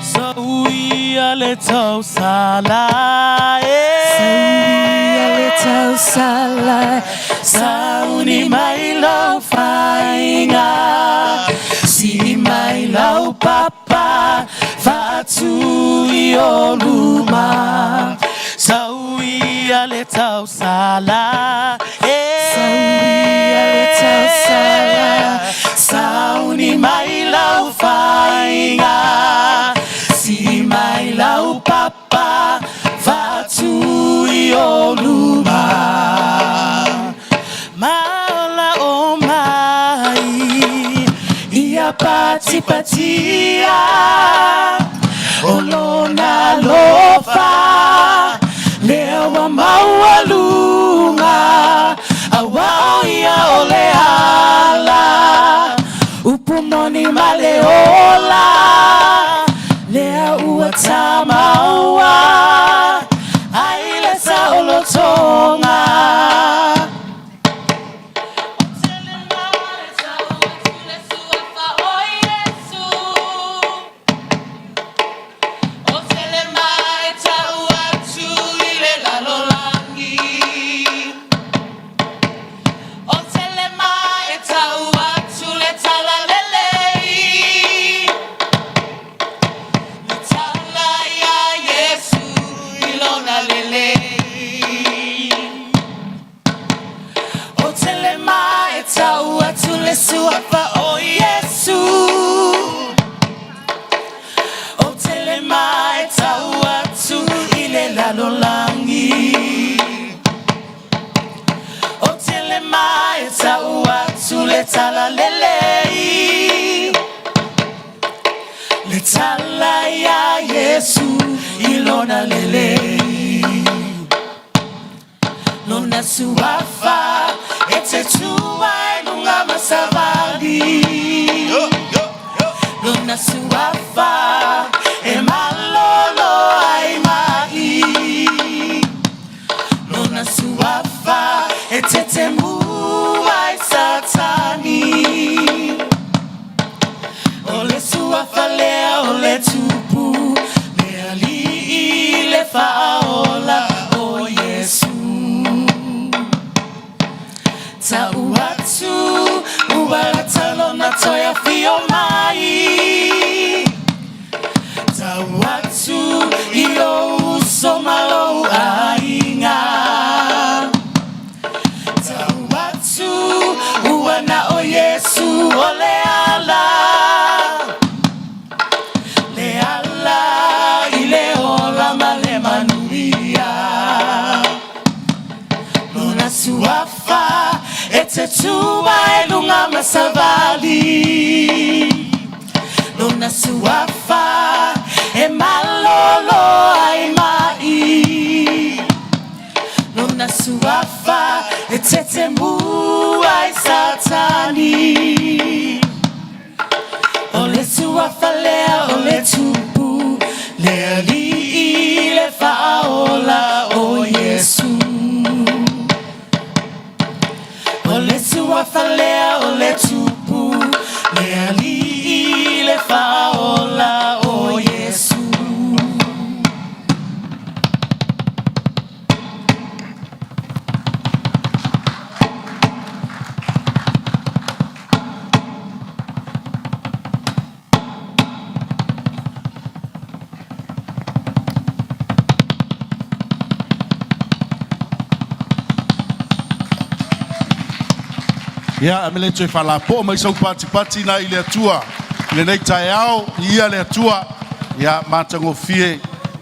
Sauia le tausala e. Sauia le tausala, sauni mai lau faiga, sii mai lau papa, faatu i o luma. Sauia le tausala e. Sauia le tausala, sauni mai lau faiga, sii mai lau papa, faatu i o luma. Maola o mai ia patipatia o lona alofa lea ua maualuga aua o ia o le ala upu moni ma le ola lea ua tamaua ai le saolotoga. O tele mai e tau atu le suafa o Iesu. O tele mai e tau atu i le lalolagi. O tele mai e tau atu le tala lelei. Le tala ia Iesu i lona lelei. Lona suafa e te tu ai luga ma savali. Lona suafa e malolo ai mai. Lona suafa e tetemu ai Satani. O le suafa lea o le tupu, le alii le faaola o Iesu. Tau atu ua lata lona toe afio mai. Tau atu i lou uso ma lou aiga. Tau atu ua na o Iesu o le ala. Le ala i le ola ma le manuia. Lona suafa e te tu ai luga ma savali. Lona suafa e malolo ai mai. Lona suafa e tetemu ai Satani. O le suafa lea o le tupu, le alii le faaola o Iesu. O le suafa lea o le tupu, le alii le faaola o Iesu. Ia, a me le toe faalapoa mai sau patipati na i le Atua i lenei taeao, ia le Atua, ia matagofie,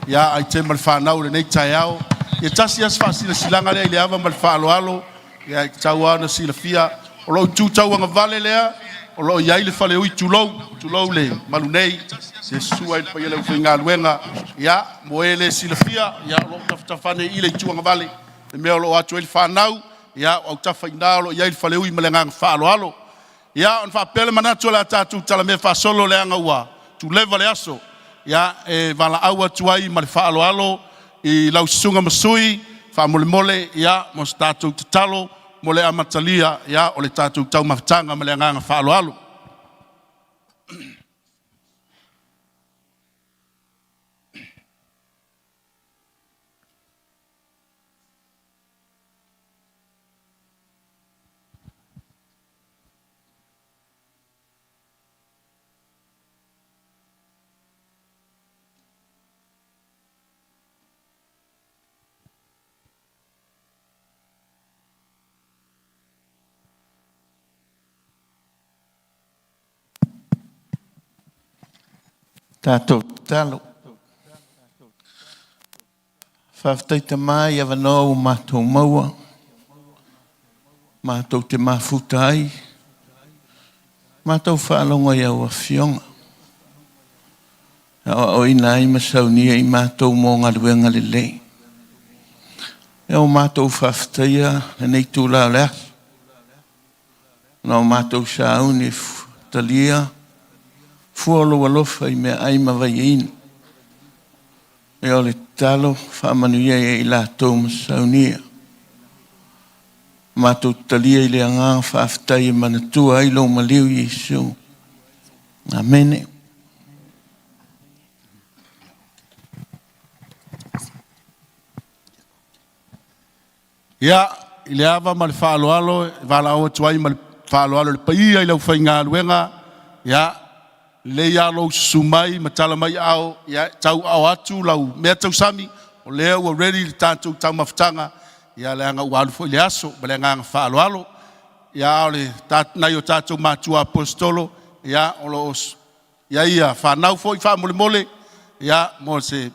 ia ai te ma le whanau i lenei taeao. Ia tasi as faasilasilaga lea i le ava ma le faaaloalo, ia i tau ana silafia, o loo tu tauagavale lea, o loo i ai le faleui, tulou, tulou le malu nei, se sua i le paia le aufaigaluega, ia, mo e le silafia, ia o loo tafatafa nei i le itu agavale, le mea o loo atu ai le fanau, ia o autafa i ina o loo i ai le faleui ma le agaga faaaloalo. Ia, ona faapea le manatu o le a tatou talamea faasolo leaga ua tuleva le aso. Ia, e valaau atu ai ma le faaaloalo i lau susuga ma sui, faamolemole, ia, mo se tatou tatalo mo le amatalia, ia, o le tatou taumafataga ma le agaga faaaloalo. Tatou tatalo. Faafetai Tama i avanoa ua matou maua, matou te mafuta ai, matou faalogo i au afioga, aoaoina ai ma saunia i matou mo galuega lelei. Ea o matou faafetaia lenei itula o le aso, na o matou sauni talia fua o lou alofa i meaai ma vaiaina. Ea o le tatalo faamanuia ia i latou ma saunia. Matou talia i le agaga faafetai e manatua ai lou maliu Iesu. Amene. Ia, i le ava ma le faaaloalo e valaau atu ai ma le faaaloalo i le paia i le aufaigaluega, ia, lelei lava lou susu mai ma tala mai aao, ia, e tauaao atu lau meatausami, o lea ua ready le tatou taumafataga, ia leaga ua alu foi le aso. Ma le agaga faaaloalo. Ia, a o nai o tatou matua aposetolo, ia, o lo o i ai fanau foi faamolemole, ia, mo se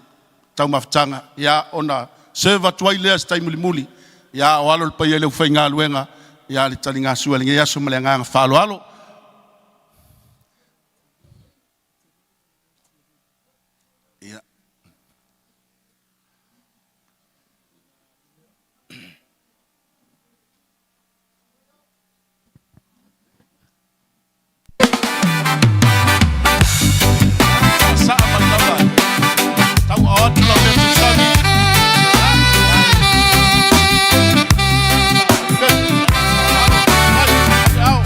taumafataga, ia, ona serve atu ai lea i se taimi mulimuli, ia a o alo le paia i le aufaigaluega i le taligasua i lenei aso ma le agaga faaaloalo. Ia. Faasaa mai lava tauaao atu lau meatausami. Ia,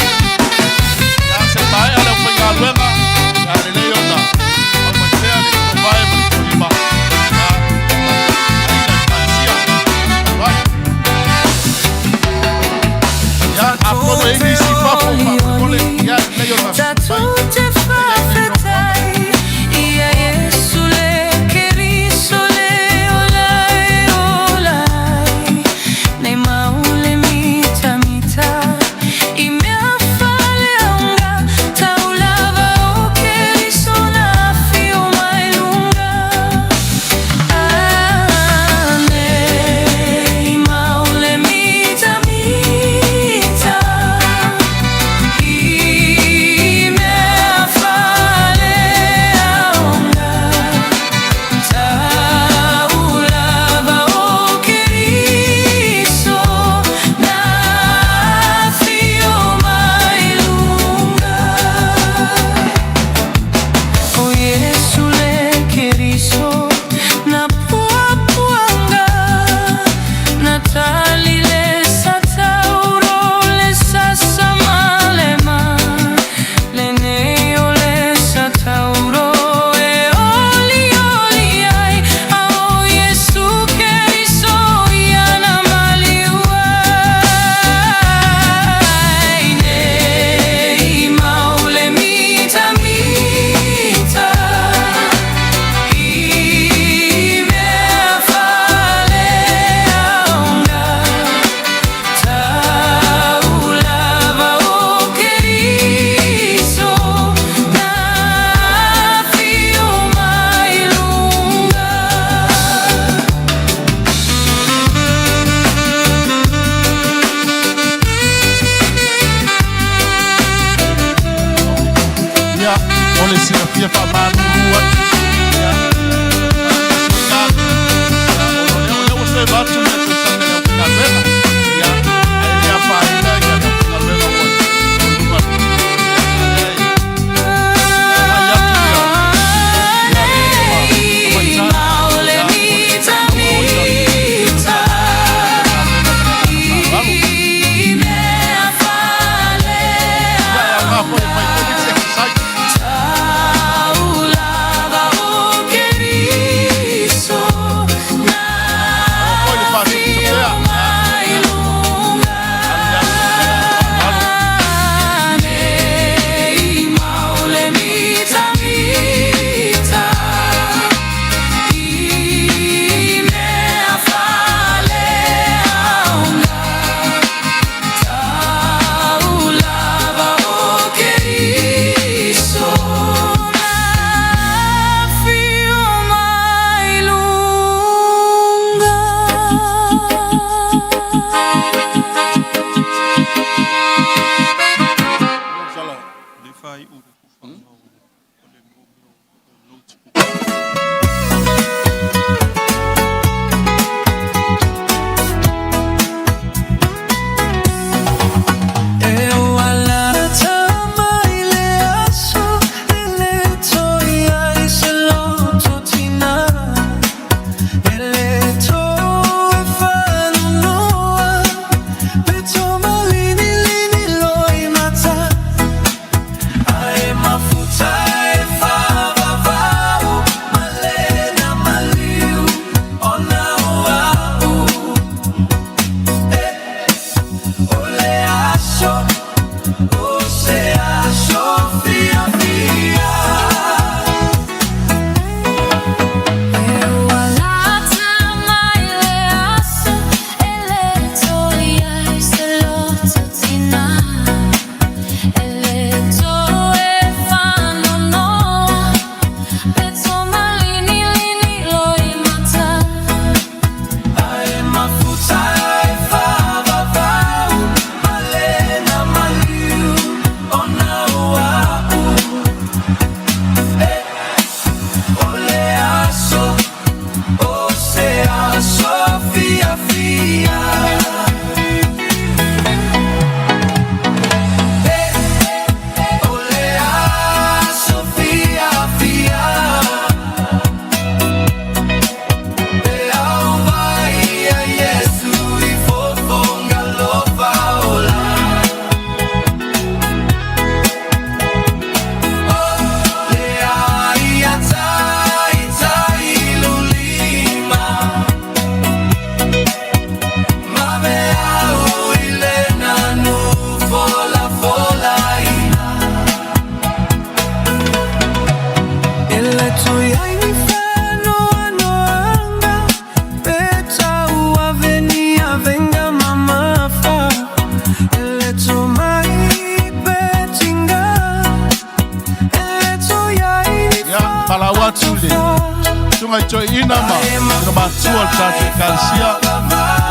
Susuga i toeaina ma sina matua o le tatou Ekalesia,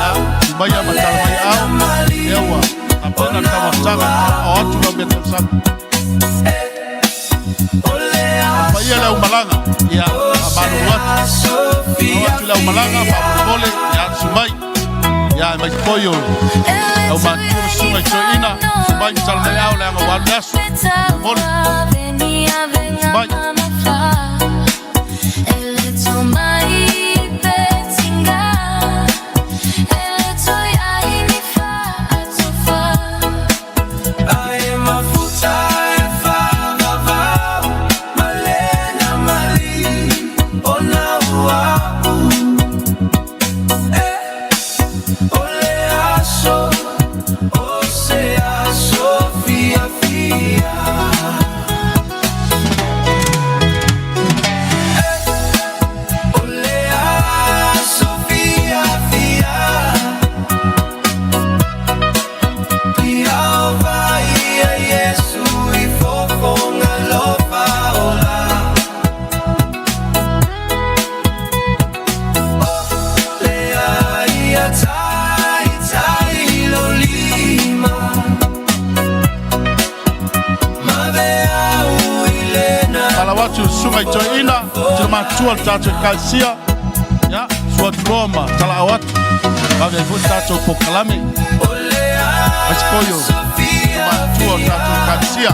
ia, tu maia ma tala mai aao, lea ua tapena le taumafataga, tala'ao atu lau meatausami. Le paia i le aumalaga, ia, faamalulu atu, ao atu i le aumalaga, faamolemole, ia, susu mai. Ia, aemaise foi o le aumatutua ma susuga i toeaina, susu mai ma tala mai aao leaga ua alu le aso. Faamolemole, susu mai. Tatalo atu i le susuga i toeaina, sina matua o le tatou Ekalesia, ia, susu atu loa ma tala'au atu, vave ai foi le tatou polokalame, aemaise foi o sina matua o le tatou Ekalesia.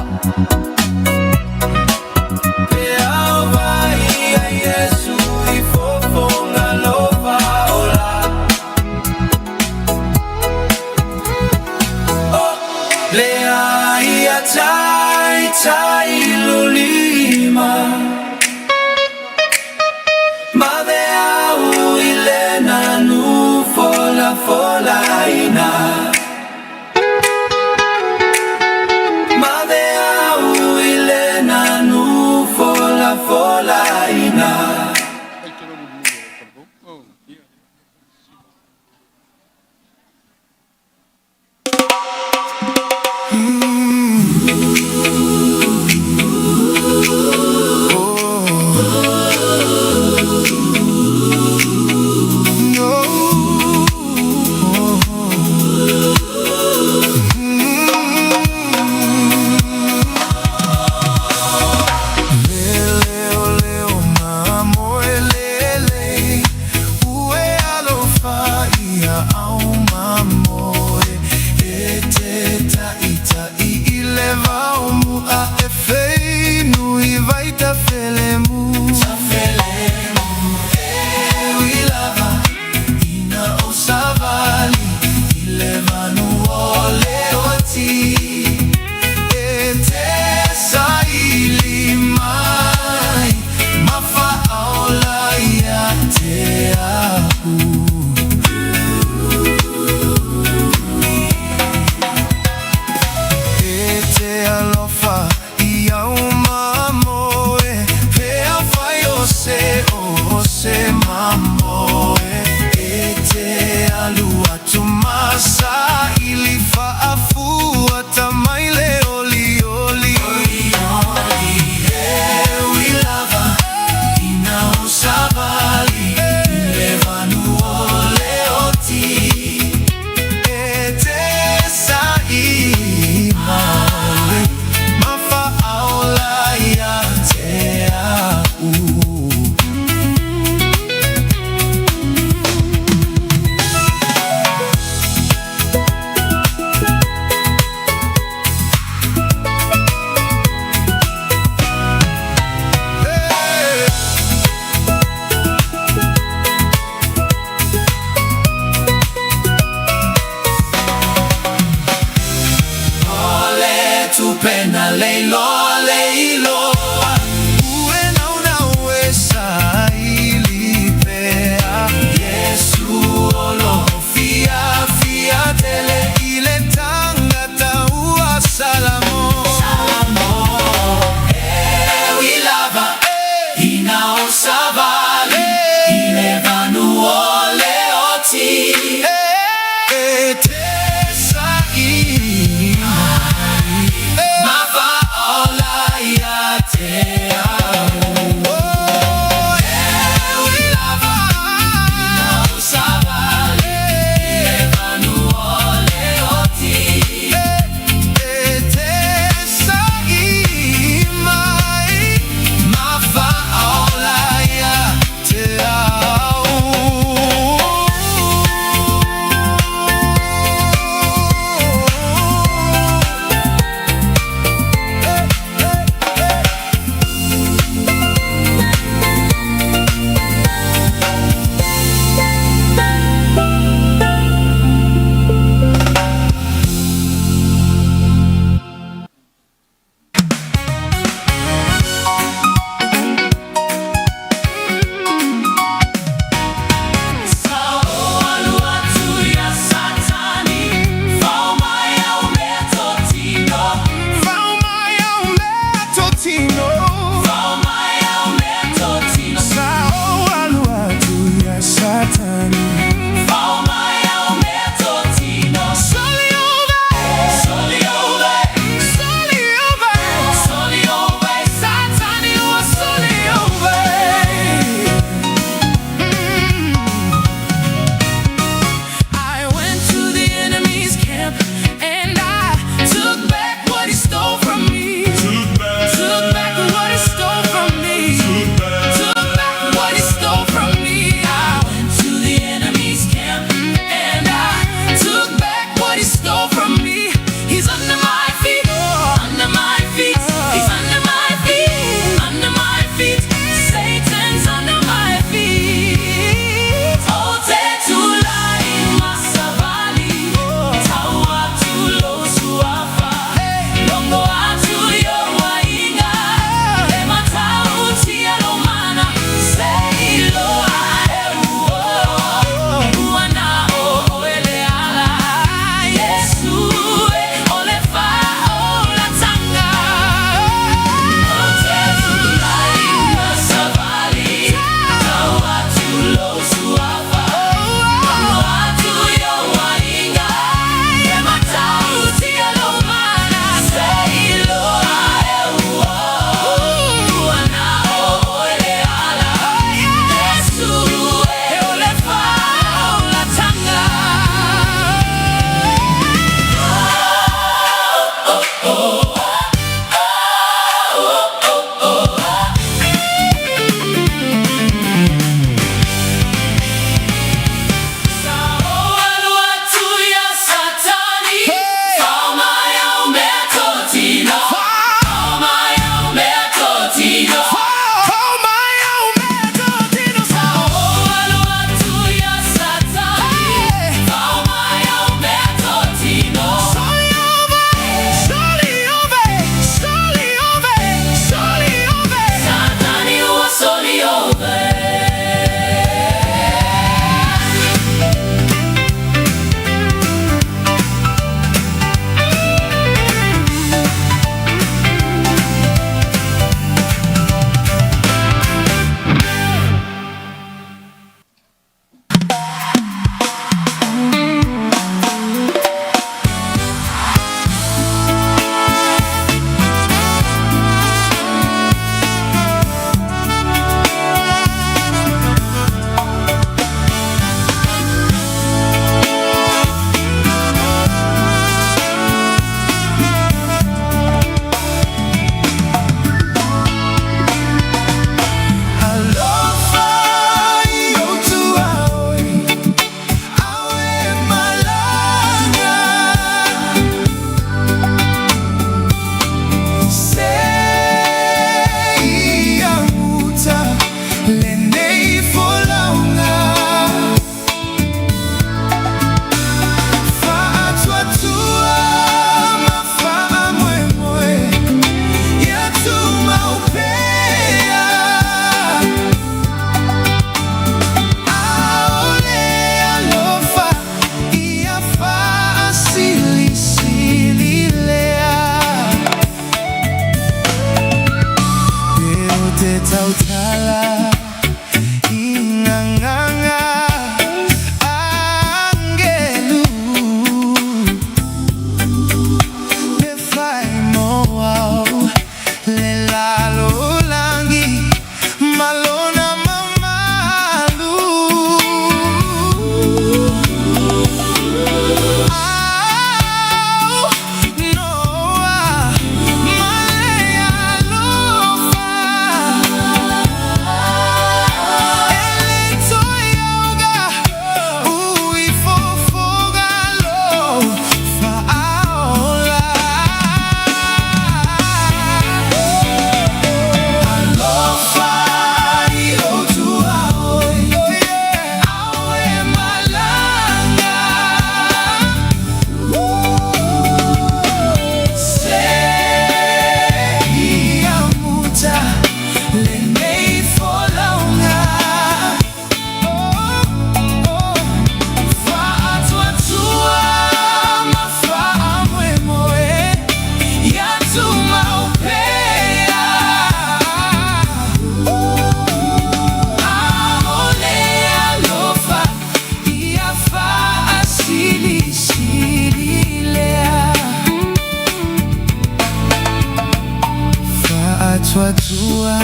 Tua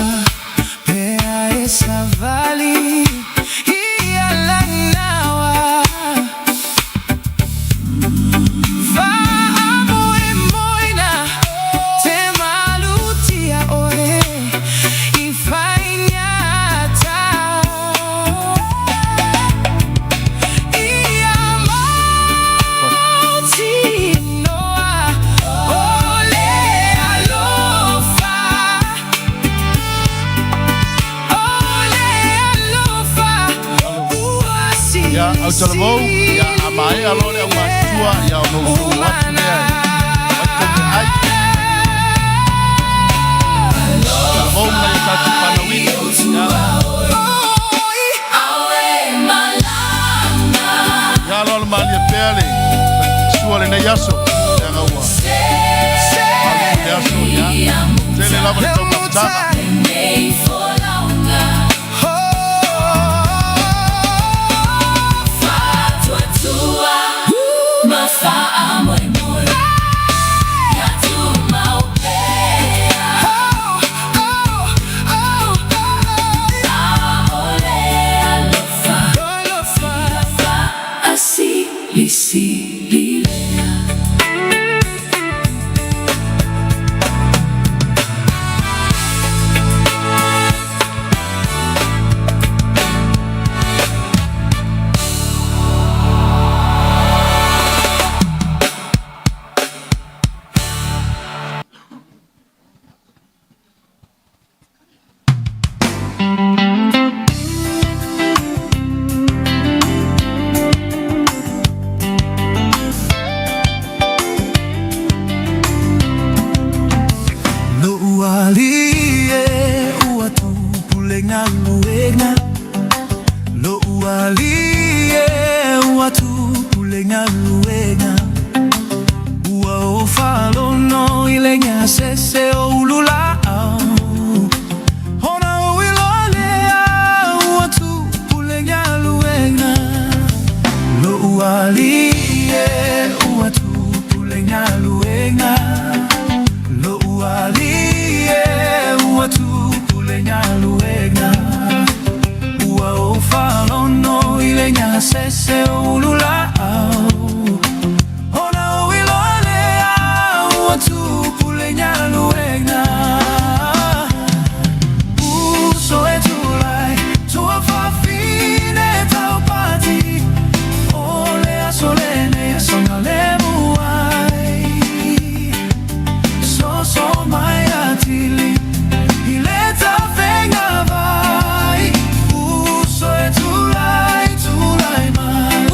pea e savali ia lanawa Faamoemoena te malutia oe i faigata Ia mautinoa o le alofa O le alofa ua Ia, autalavou, ia, a maea loa le aumatutua, ia ona outou o atu lea e avatu meaai. Talavou ma nai o tatou fanau ina. Ia, ia aloalo malie pea le sua o lenei aso, leaga ua malu foi le aso, ia, tele lava le taumafataga. Lou alii e ua tupu le galuega Lou alii e ua tupu le galuega Ua ou faalogo i le gasese o ululaau Ona ou iloa lea ua tupu le galuega Lou alii e ua tupu le galuega Lou alii e ua tupu le galuega Ua ou faalogo i le gasese o ululaau Ona ou iloa lea ua tupu le galuega Uso e tulai, tuafafine taupati O le aso lenei e saogalemu ai Soso mai atili i le tafega vai Uso e tulai, tulai mai.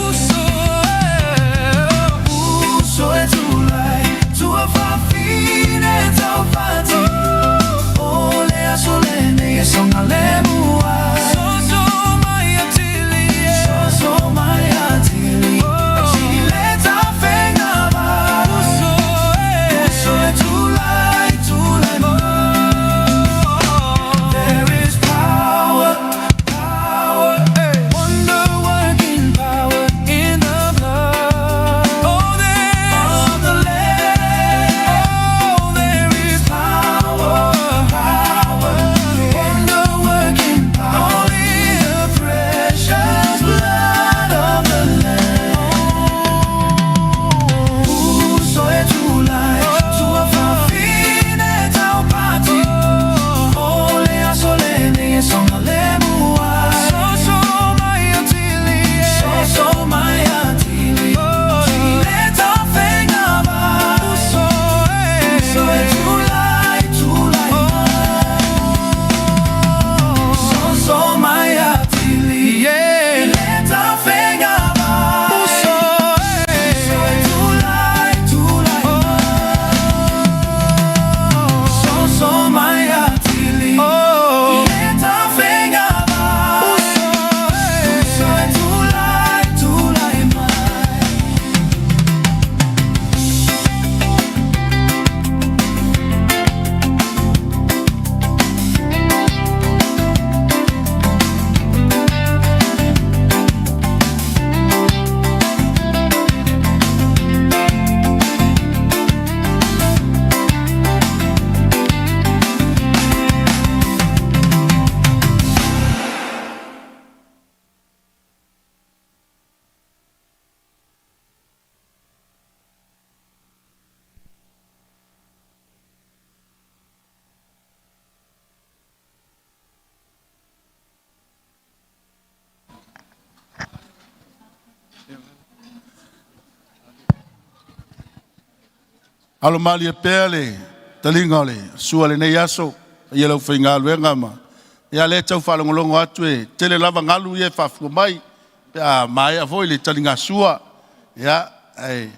Alo malie pea le taliga o le sua lenei aso ia lau faigaluega ma ia lea tau faalogologo atu e tele lava galu ia e faafua mai pe a maea foi le taligasua ia ae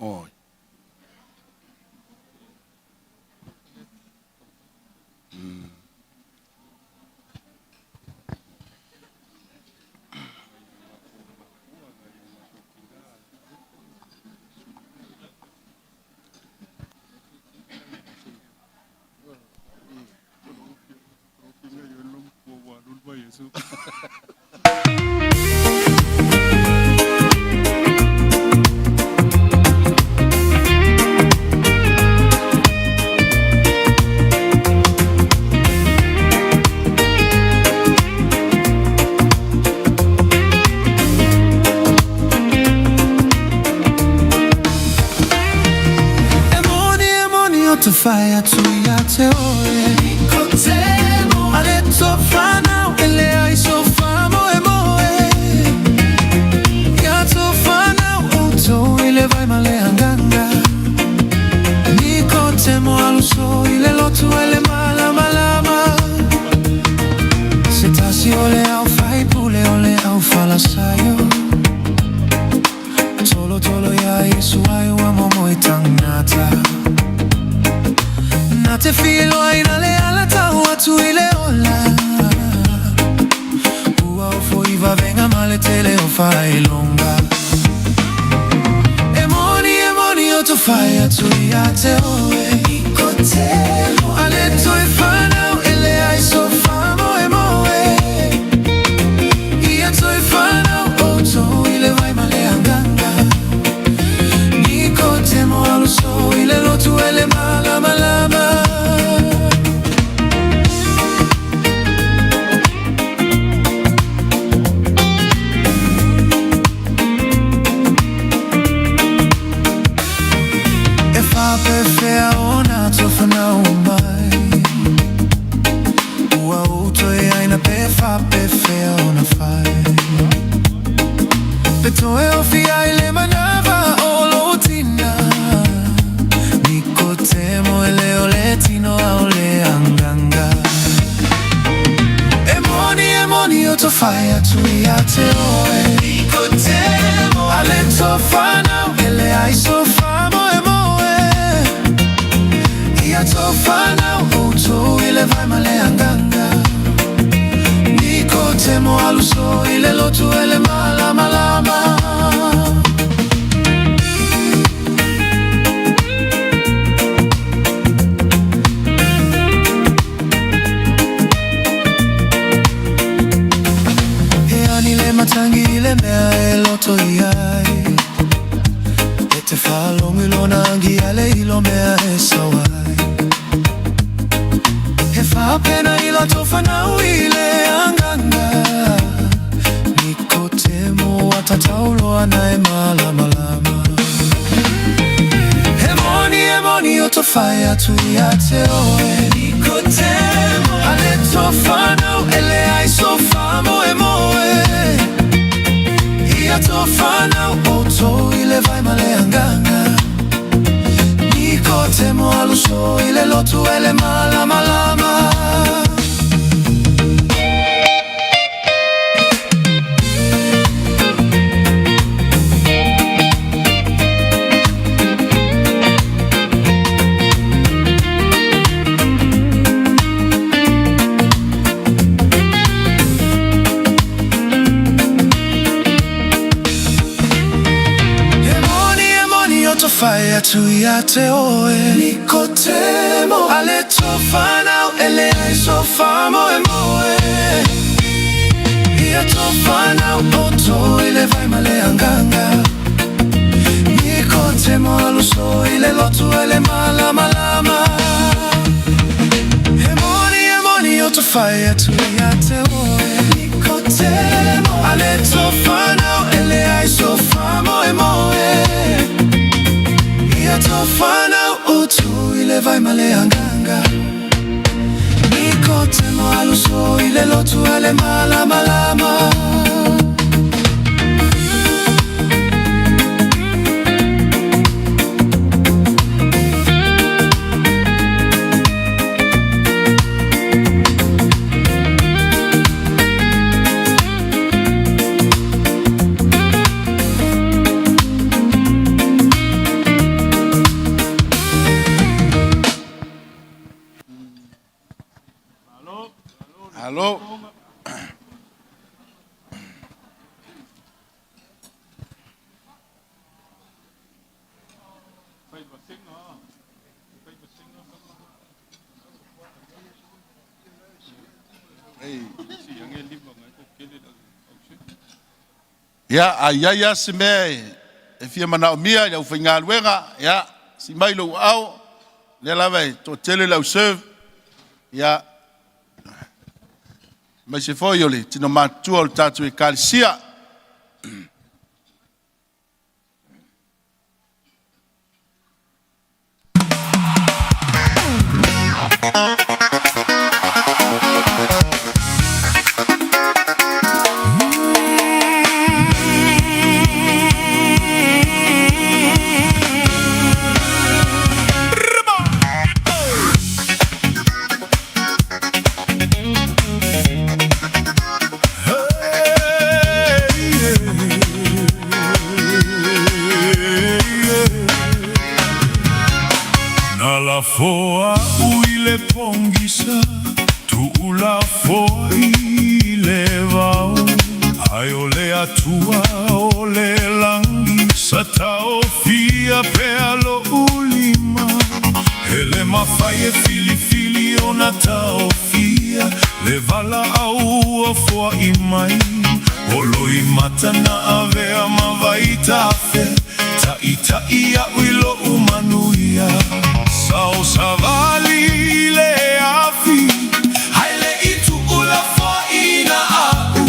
oi. E moni e moni o te whai atu ia te oe Ko te mo Ale tō whanau e le ai so wha moe moe Ia tō whanau o tō i le vai ma le anganga Ni ko te mo aluso i le lotu e le malama lama Se tasi o le au whai pule o le au falasaio Tolo tolo ia Yesu ai ua momo i tangata Na te filo ina le ala tau atu i le ola Ua ofo i vavenga ma le tele o whailonga E moni e moni o to whai atu ia te oe I ko te mo Ale toi whanau ele ai so wha moe moe Ia toi whanau o tō i le vai ma le anganga Ni ko te mo aluso i le lotu ele malama lama E whapewhea ona tō whanau mai Ua uto e aina pe whapewhea ona whai Pe toe o fia i le manawa o lo tina Niko te moe leo le tino au le anganga E moni e moni o tō whai atu ia te oe Niko te moe Ale tō whanau ele ai so wha moe moe Ia tō whanau o tō i le vai ma le anganga Niko te mo aluso i le lotu ele malama lama He ani le matangi i le mea e loto i ai E te whalongu lona angi ale i lo mea e sau ai He whapena i la tō whanau i le anganga Niko te moa tatauroa na e malamalama He moni e moni o tō whai atu ia te oe Niko te moe Ale tō whanau ele ai so wha moe moe Ia tō whanau o tō i le vai ma le anganga Niko te mo aluso i le lotu ele malama lama E moni e moni o tō whai atu ia te oe Niko te mo Ale tō whanau ele ai so wha moe moe Ia tō whanau o tō i le vai ma le anganga Niko te mo aluso i le lotu ele malama lama E moni o tō whai atu ia te oe Niko te mo Ale tō whanau ele ai so wha moe moe Ia tō whanau o tō i le vai ma le anganga Niko te mo aluso i le lotu ele malama lama. Malo. Ia, a i ai lava se mea e fia manaomia i le aufaigaluega, ia, sii mai lou aao, lea lava e toatele le au serve, ia, aemaise foi o le tino matutua o le tatou Ekalesia. Na lafo a'u i le pogisa, tuulafoai i le vao, ae o le Atua o le lagi, sa taofia pea lo'u lima. E le mafai e filifili ona taofia le valaau ua foai mai. O loimata na avea ma vaitafe, taʻitaʻi aʻu i loʻu manuia. Sa ou savali i le afi, ae le i tuulafoaiina aʻu.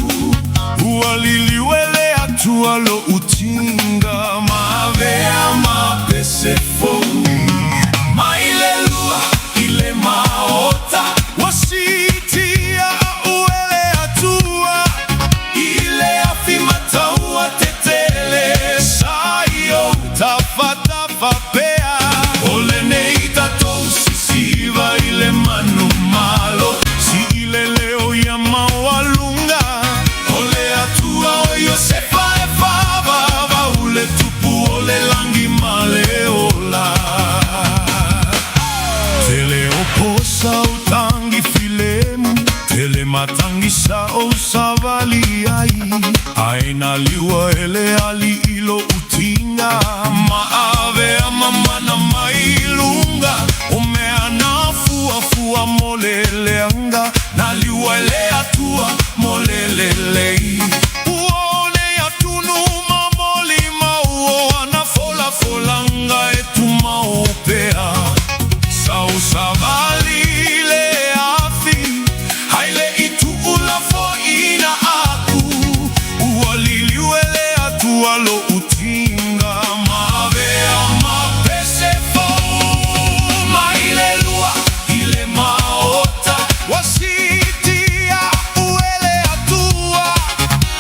Ua liliu e le Atua loʻu tiga ma avea ma pese fou. Mai le lua i le maota, ua siitia aʻu e le Atua. I le afi mataua tetele, sa i ou tafatafa pea. O lenei tatou sisiva i le manumalo, sii le leo ia maualuga. O le Atua o Iosefa e faavavau, le Tupu o le lagi ma le ola. Tele o posa o tagi filemu, tele matagi sa ou savali ai, ae na liua e le Alii loʻu tiga, ma avea ma mana mai luga. O mea na fuafua mo le leaga, na liua e le Atua mo le lelei. Ua o nei atunuu ma molimau, o ana folafolaga e tumau pea. Sa ou savali i le afi, ae le i tuulafoaiina aʻu. Ua liliu e le Atua loʻu tiga, ma avea ma pese fou. Mai le lua i le maota, ua siitia aʻu e le Atua.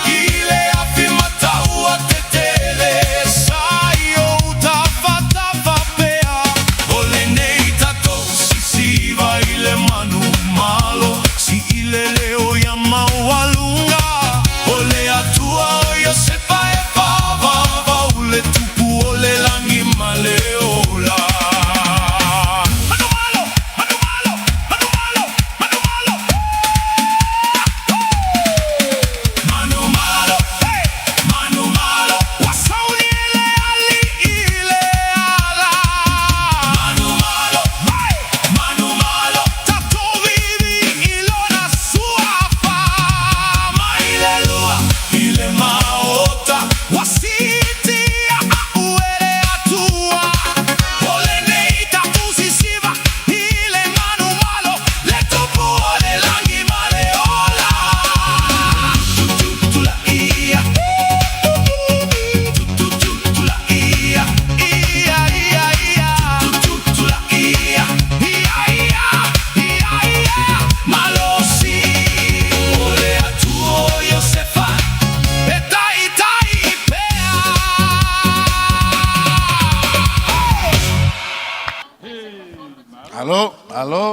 I le afi mataua tetele, sa i ou tafatafa pea. O lenei tatou sisiva i le manumalo, sii le leo ia maualuga. O le Atua o Iosefa e faavavau, le Tupu o le lagi ma le ola. Manumalo! Manumalo! Manumalo! Manumalo! Manumalo! Hey! Manumalo! Ua sauni e le Alii le ala. Manumalo! Hey! Manumalo! Tatou viivii i lona suafa. Mai le lua i le maota, ua siitia aʻu e le Atua. O lenei tatou sisiva i le manumalo, le Tupu o le lagi ma le ola. Tututulaia, tututulaia, ia ia ia, tututulaia, ia ia ia ia, malosi. O le Atua o Iosefa e taitai pea. Malo, malo.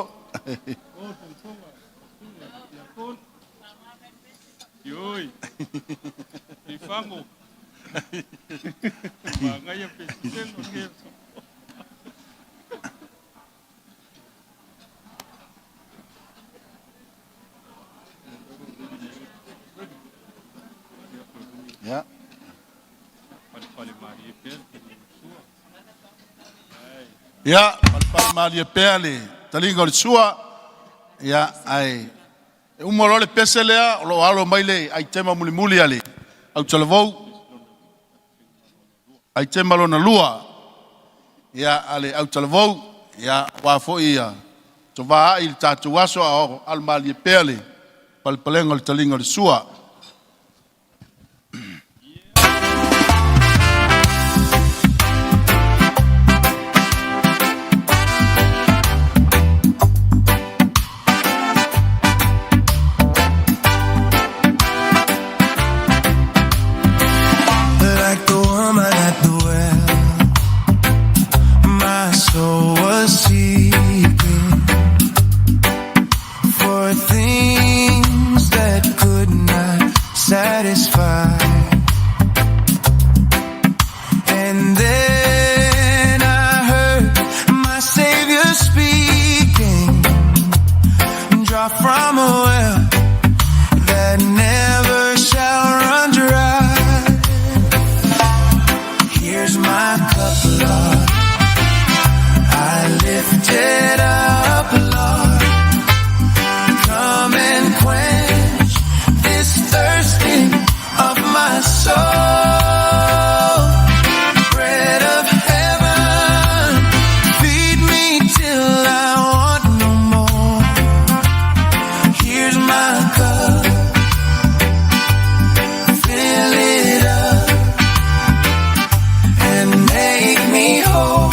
Ia, palepale malie pea le taliga o le sua, ia, ae uma loa le pese lea, o lo o alo mai le aitema mulimuli a le autalavou, aitema lona lua, ia, a le autalavou, ia, aua foi ia tovaai le tatou aso a o alo malie pea le palepalega o le taliga o le sua. Like the woman at the well, my soul was seeking for things that could not satisfy. And then I heard my Savior speaking, draw from a well that never shall run dry. Here's my cup, Lord. I lift it up, Lord. Come and quench this thirsting of my soul. Bread of heaven, feed me till I want no more. Here's my cup, fill it up and make me whole.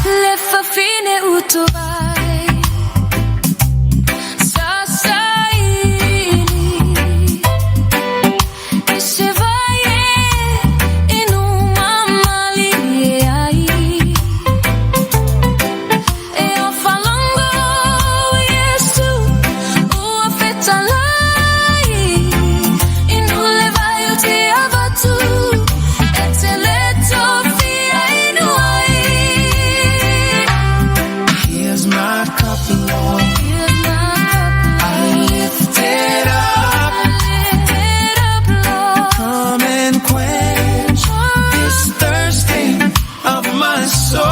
Le fafine utovai sasaili e vai inuma malie ai e o falongo Yesu o afetalai inule vai o te avatu e te leto fia inuai. Here's my cup, Lord. Here's my cup, I lift it up. Lift it up, Lord. Come and quench this thirsting of my soul.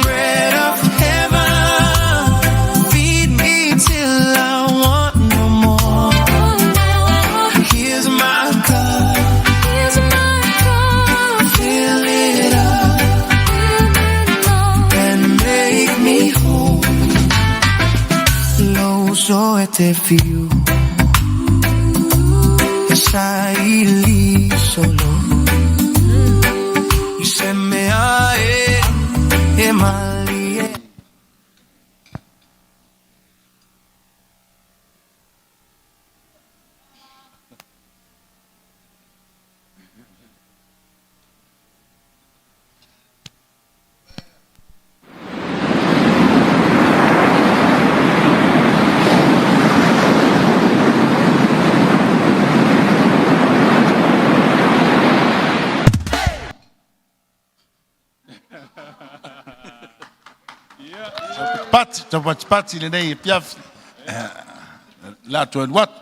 Bread of heaven, feed me till I want no more. Here's my cup, Here's my cup, fill it up fill it up. and make me whole. Lo so te fiu, saili solo. Se me ae e malie. Pati, taupatipati lenei e piafi. La atu alu atu.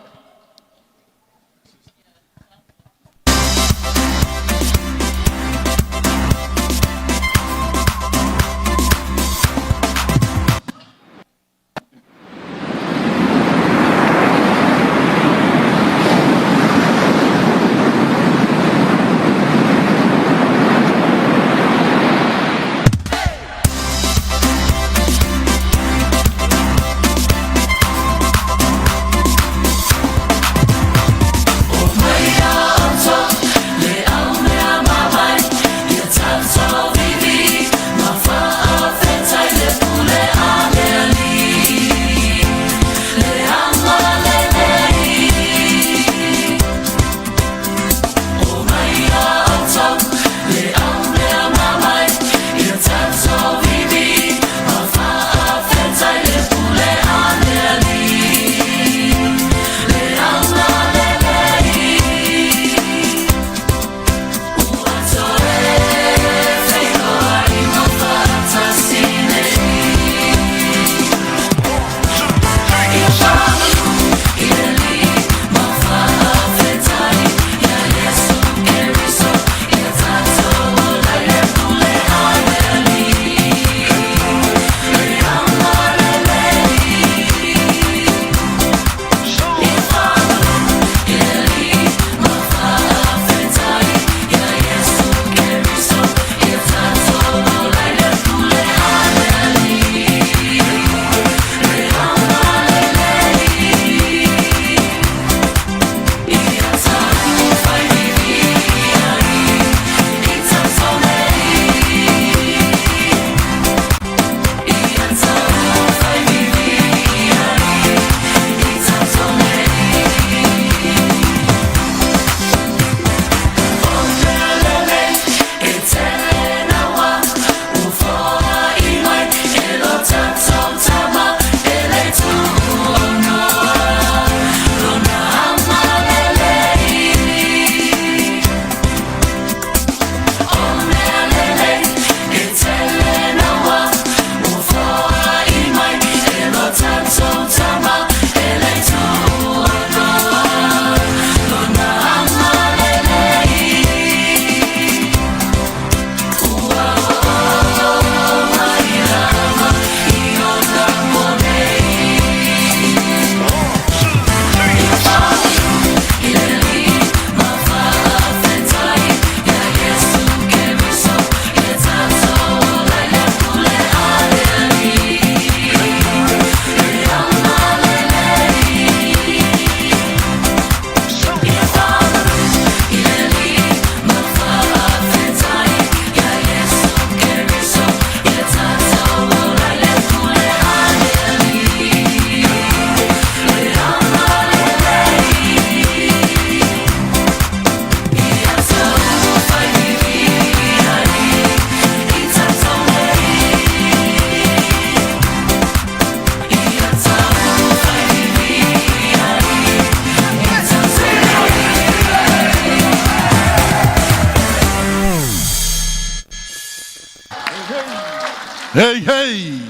Hei, hei!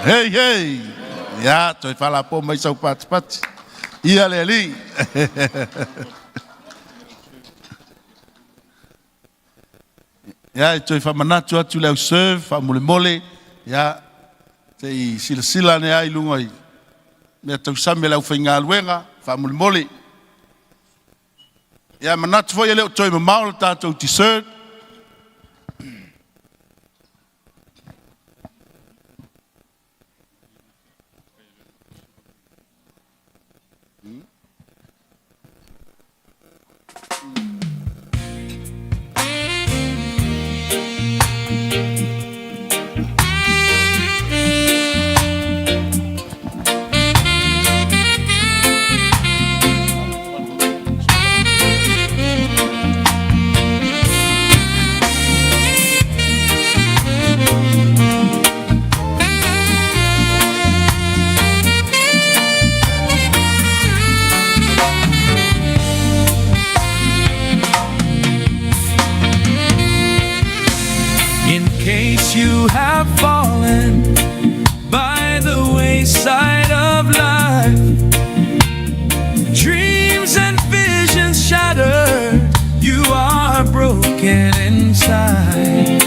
Hei, hei! Ia, toe faalapoa mai sau patipati. Ia le Alii. Ia, e toe faamanatu atu le au serve, faamolemole, ia, se i silasila ane ai i luga i mea tausami a le aufaigaluega, faamolemole. Ia, manatu foi e le o toe mamao le tatou dessert. In case you have fallen by the wayside of life, dreams and visions shattered, you are broken inside.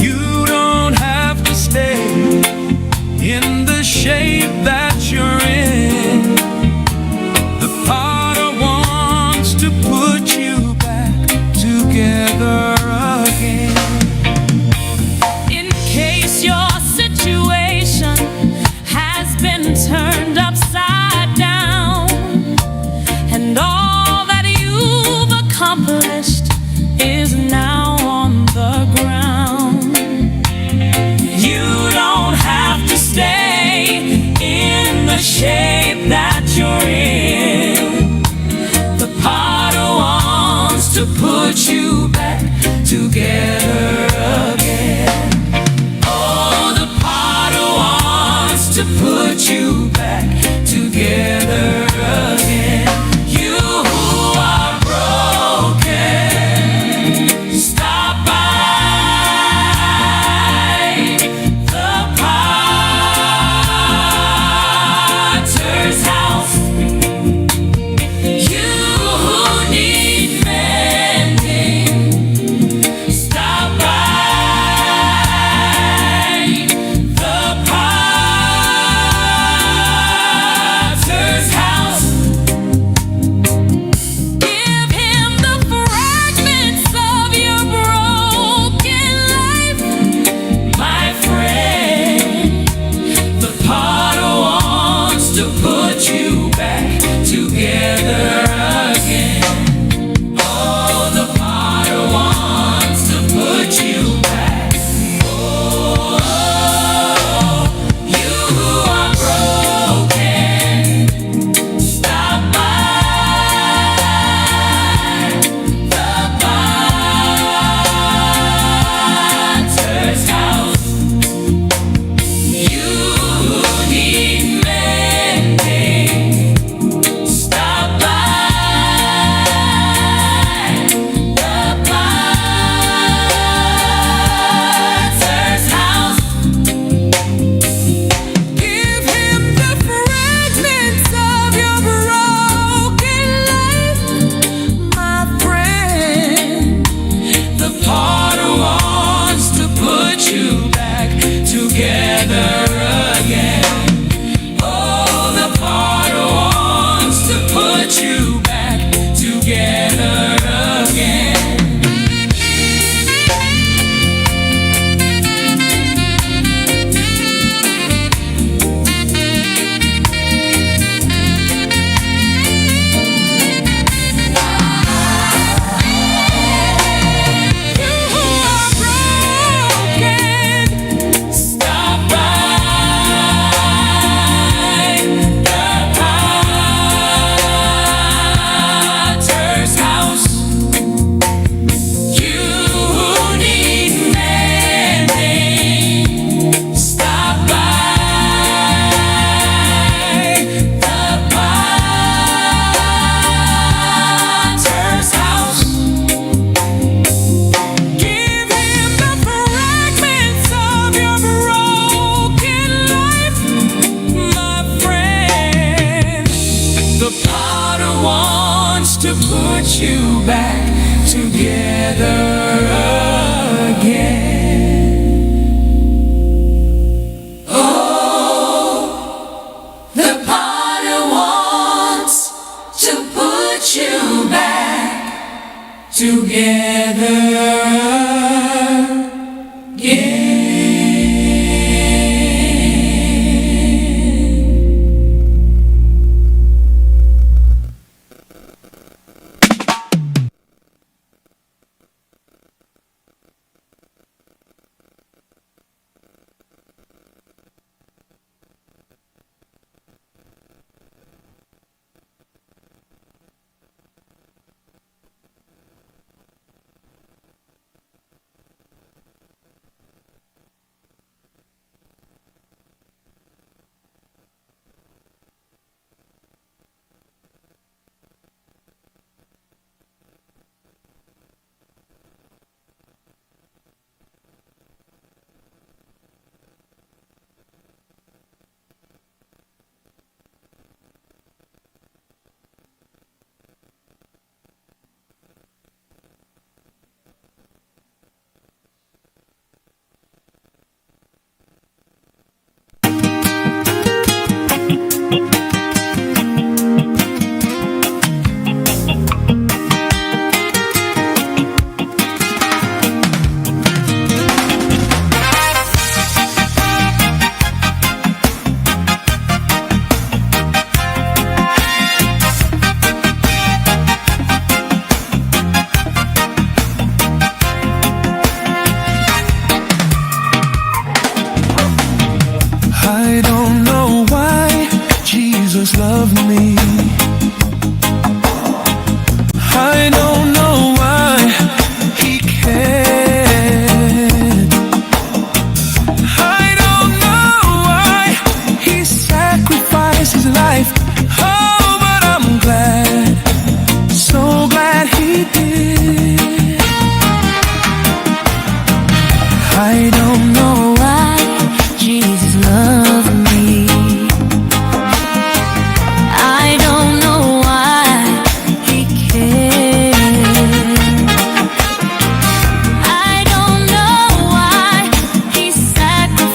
You don't have to stay in the shape that you're in. The potter wants to put you back together again. In case your situation has been turned upside down, and all that you've accomplished is now on the ground. You don't have to stay in the shape that you're in. The potter wants to put you back together again. Oh, the potter wants to put you back together again. You who are broken, stop by the potter's house. You who need mending, stop by the potter's house. Give him the fragments of your broken life, My friend, the potter wants to put you back together again. Oh, the potter wants to put you back. Oh, you who are broken, stop by the potter's house. You who need mending, stop by the potter's house. Give him the fragments of your broken life, my friend. The potter wants to put you back together again. Oh, the potter wants to put you back together again. You who are broken, Stop by you back together again. Oh, the potter wants to put you back together again. I don't know why Jesus loved me. I don't know why he cared. I don't know why he sacrificed his life. Oh, but I'm glad, so glad he did. I don't know Why Jesus loved me. I don't know why he cared. I don't know why he sacrificed.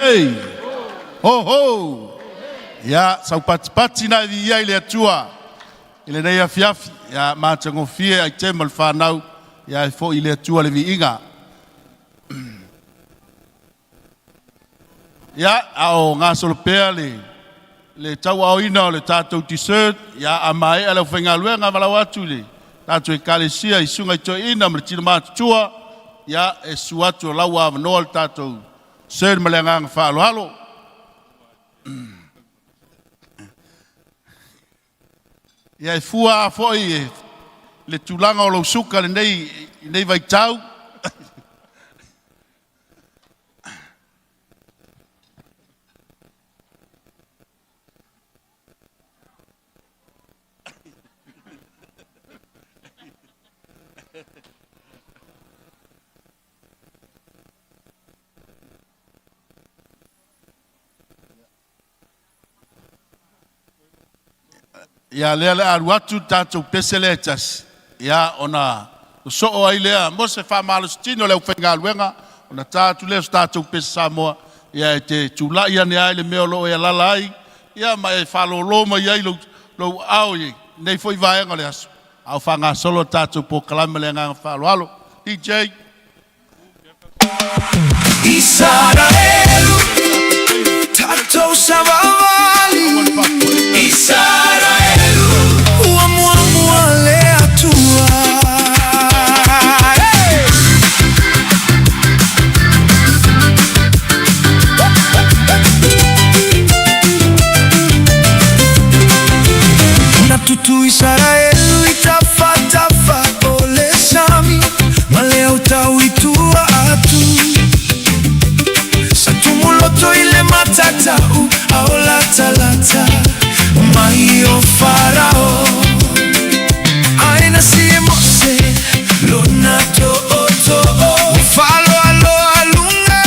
Hey! Ho ho! Ia, saupatipati na i ia i le Atua i lenei afiafi. Ia, matagofie ai te ma le whanau. Ia, e fo i le Atua le viiga. Ia, a o gasolo pea le tauaoina o le tatou dessert, ia a maea le aufaigaluega valaau atu i le tatou ekalesia i susuga i toeaina ma le tina matutua, ia e susu atu o la ua avanoa le tatou dessert ma le agaga faaaloalo. Ia e fua lava foi le tulaga o lou suka lenei i lenei vaitau. Ia lea le alu atu le tatou pese lea e tasi, ia ona sosoo ai lea mo se faamalositino i le aufaigaluega, ona ta atu lea o se tatou pese Samoa, ia e te tulai ane ai le mea o lo o e alaala ai, ia ma e faalōlō mai ai lou aao i lenei foi vaega o le aso, a o faagasolo le tatou polokalame ma le agaga faaaloalo. DJ. Isaraelu, tatou savavali. Isaraelu, ua muamua le Atua. Hey! Na tutu Isaraelu i tafatafa o le sami, ma le autau i tua atu. Sa tumuloto i le matatau ao latalata mai o Farao. Aina si e Mose lona tootoo, faaaloaloa luga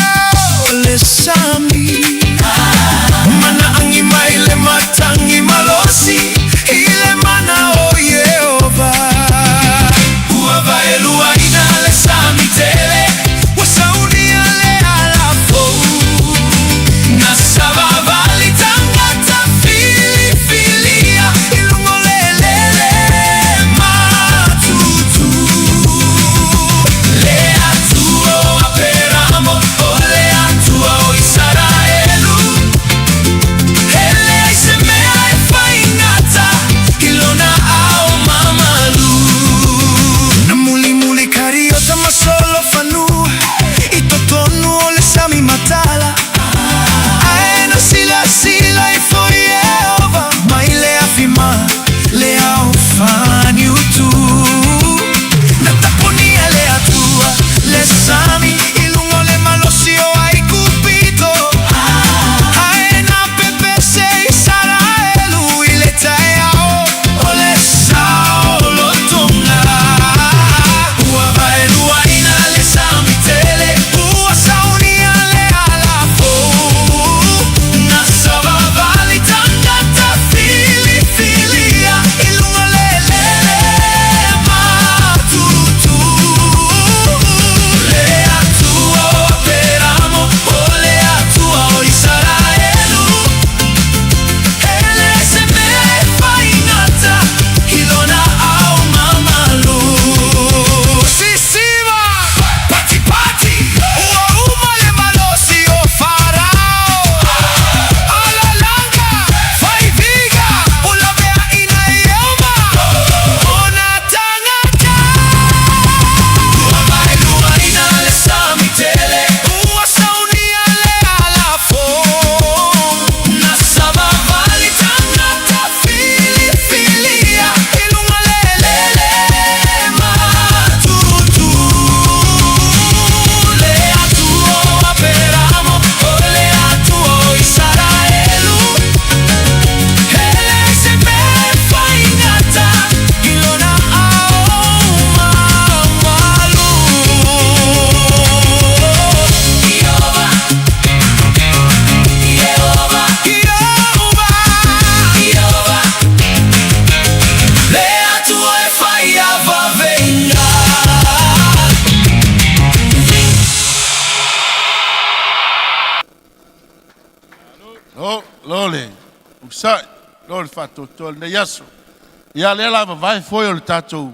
o le sami. Mana agi mai le matagi malosi i le mana o Ieova. Ua vaeluaina le sami tele, ua saunia le ala fou. Na savavali tagata. Malo le onosai, malo le faatoatoa i lenei aso. Ia, lea o le a vavae foe o le tatou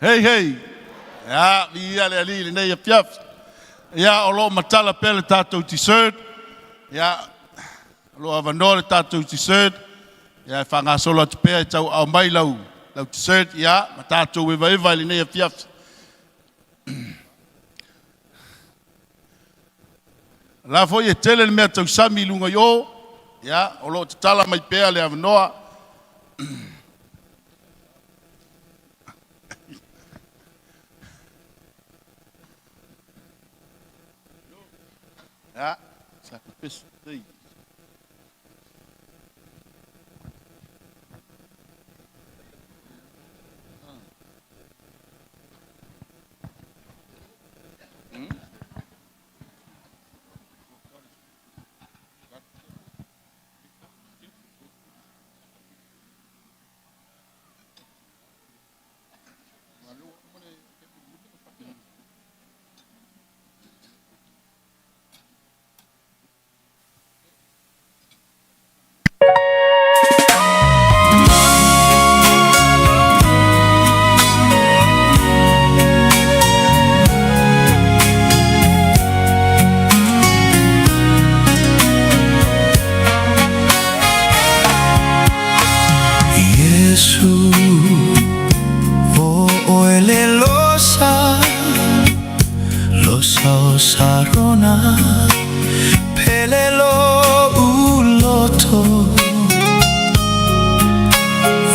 Hei hei. Ia, viia le Alii i lenei afiafi. Ia, o lo o matala pea le tatou dessert. Ia, o lo o avanoa le tatou dessert. Ia, e faagasolo atu pea e tauaao mai lau dessert, ia, ma tatou evaeva i lenei afiafi. O la foi e tele le mea tausami i luga i o, ia, o lo o tatala mai pea le avanoa. Ia, sa. ona Pele lo'u loto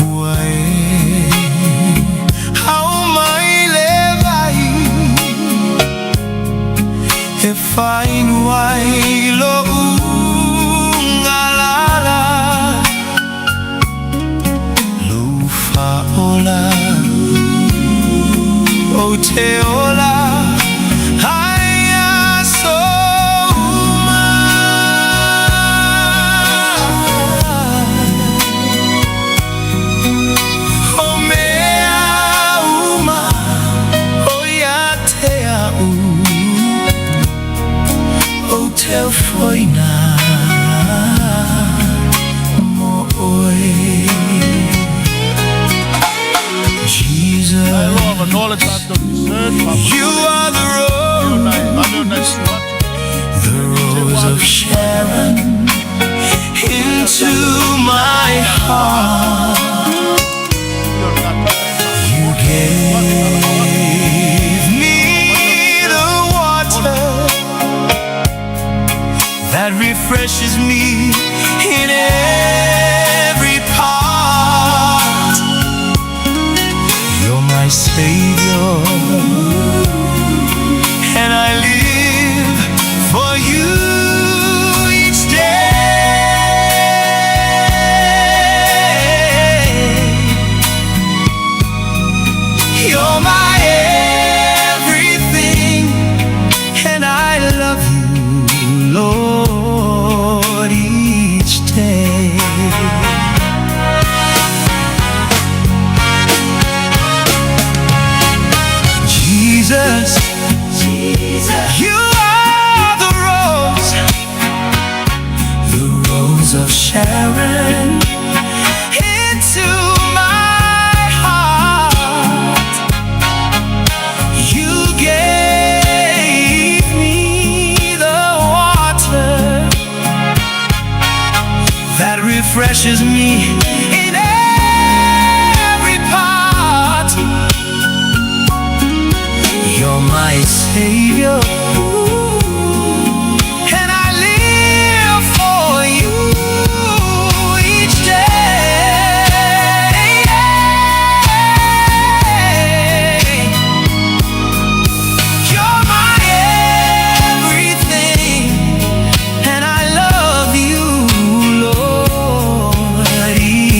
Ua e Ao mai le vai E fainu ai lo'u galala Lou fa'aola Ou te ola Ai aso uma O mea uma O ia te a'u Ou te ofoina Mo oe Jesus Ai loa avanoa le tatou dessert You are the rose, the rose of Sharon, into my heart. You gave me the water that refreshes me in every part. You're my savior, and I live for you each day. You're my everything, and I love you, Lord, each day. Jesus, Jesus, you are the rose of Sharon, into my heart. You gave me the water that refreshes me in every part. You're my savior, and I live for you each day. You're my everything, and I love you, Lord, each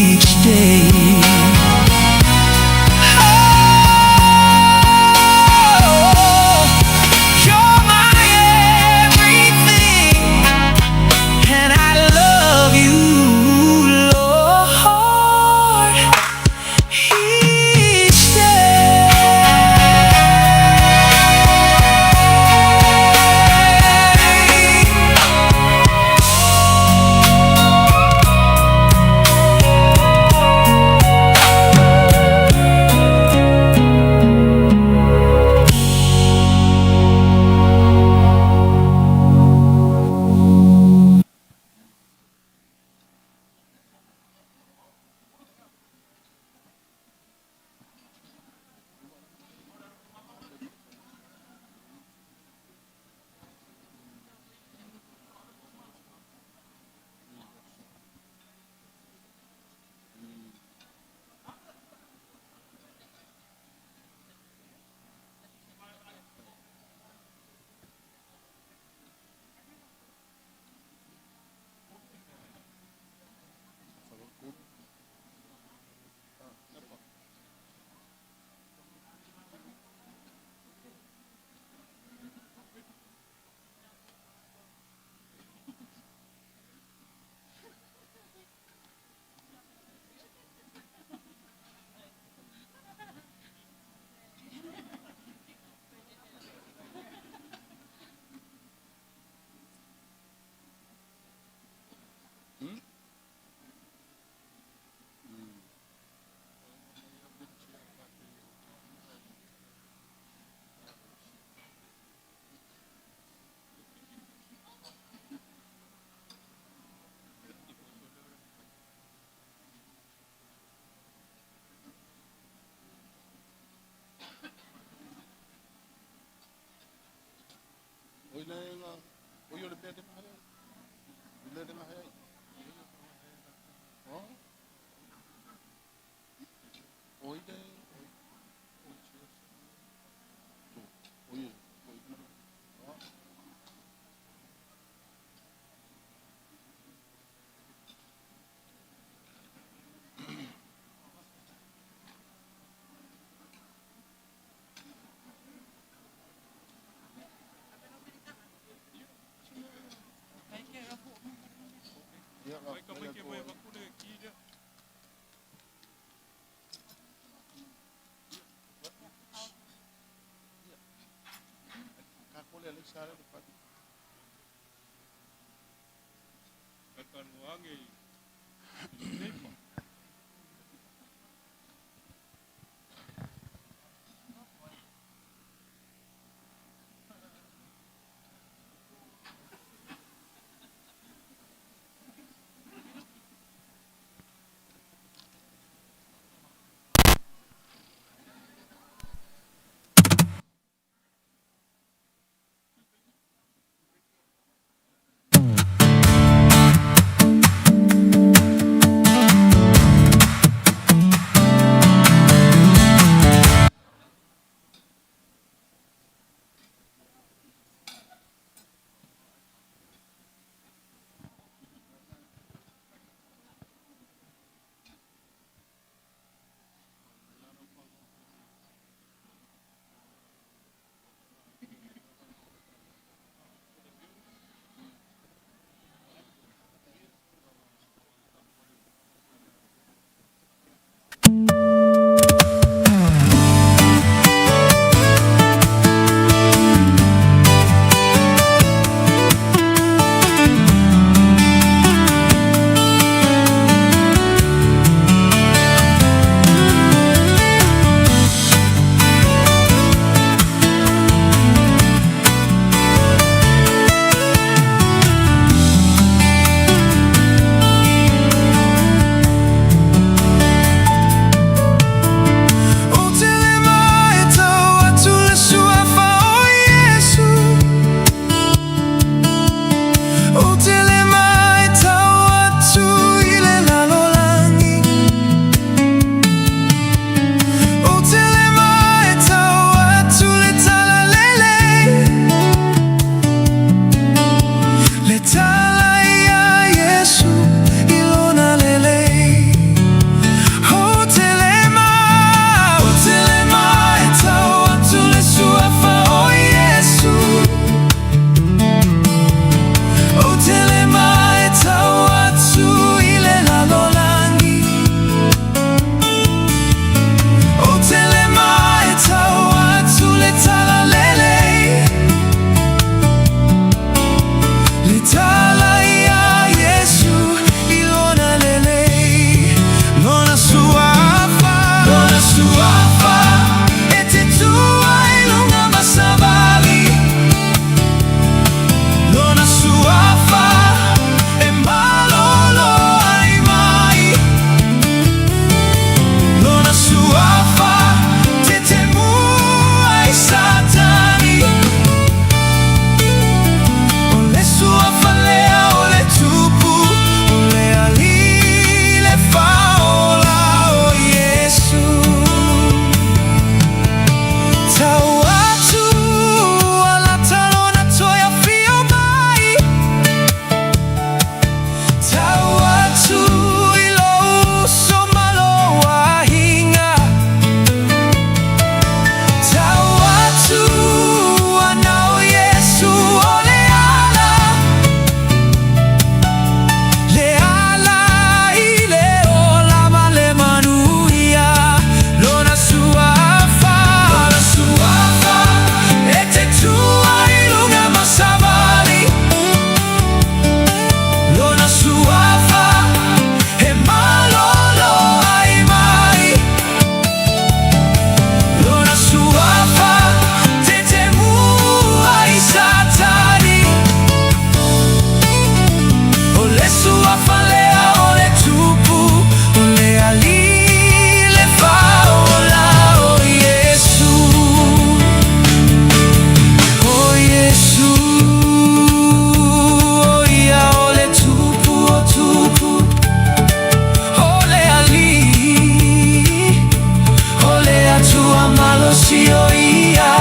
tio ia.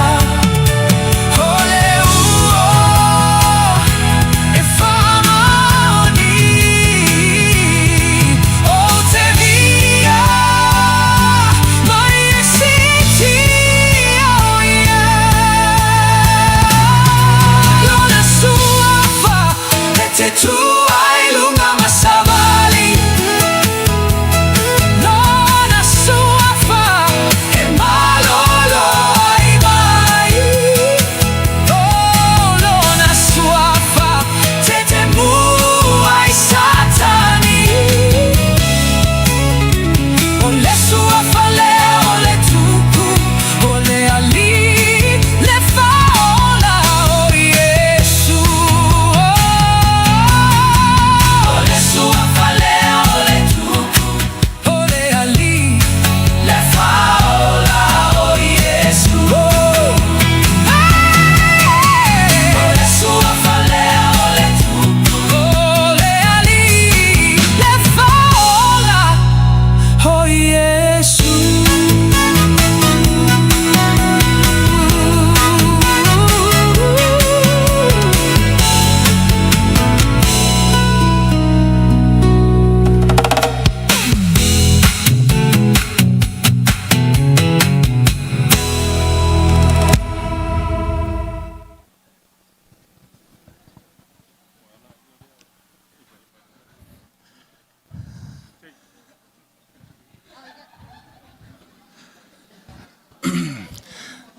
O le uo e faamaoni, ou te via mai e si tio ia. Lona suafa e te tu ai luga ma savali. Lona suafa e malolo ai mai. Oh, lona suafa te te mu ai Satani. O le suafa lea o le Tupu, o le Alii, le Faaola o Iesu. O le suafa lea o le Tupu, o le Alii, le Faaola o Iesu. O le suafa lea o le Tupu, o le Alii, le Faaola o Iesu.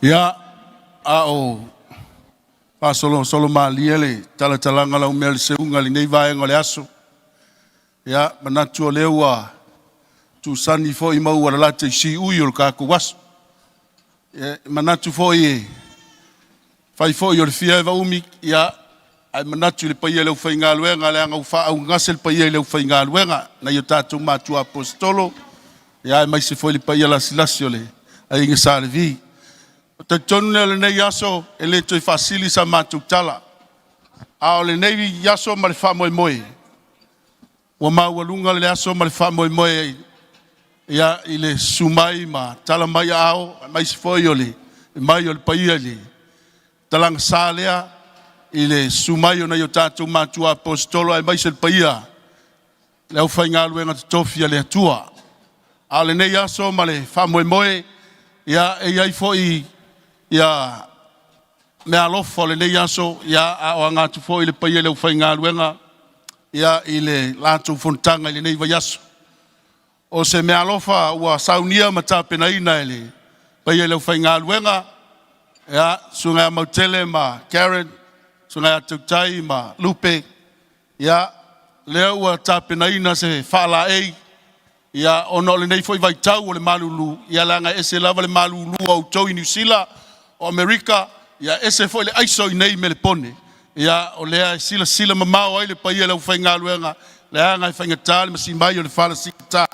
Ia, a o faasolosolo malie le talatalaga o lau mea o le seuga i lenei vaega o le aso. Ia, manatu o lea ua tusani foi ma ua lalata i siui o le tatou aso. E manatu foi e fai foi o le fia eva umi, ia, ae manatu i le paia o le aufaigaluega, leaga ua faaaaogagase le paia i le aufaigaluega, nai o tatou matua aposetolo, ia aemaise foi le paia lasilasi o le Aiga Sa Levi. Ou te talitonu o lenei aso e le toe faasili sa matou tala, a o lenei aso ma le faamoemoe, ua maualuga le aso ma le faamoemoe ia, i le susu mai ma tala mai aao, aemaise foi o le mai o le paia i le talaga sa lea, i le susu mai o nai o tatou matua aposetolo, aemaise le paia le aufaigaluega totofi a le Atua. A o lenei aso ma le faamoemoe, ia, e i ai foi ia meaalofa o lenei aso, ia, a o aga atu foi le paia i le aufaigaluega ia, i le latou fonotaga i lenei vaiaso. O se meaalofa ua saunia ma tapenaina e le paia i le aufaigaluega, ia, Susuga ia Mautele ma Karen, Susuga ia Tautai ma Lupe, ia, lea ua tapenaina se faalaei, ia, ona o lenei foi vaitau o le malulu, ia leaga e ese lava le malulu a outou i Niu Sila, o Amerika, ia ese foi le aiso i nei i Melepone. Ia, o lea e silasila mamao ai le paia i le aufaigaluega, leaga e faigata le masi mai o le fala siita.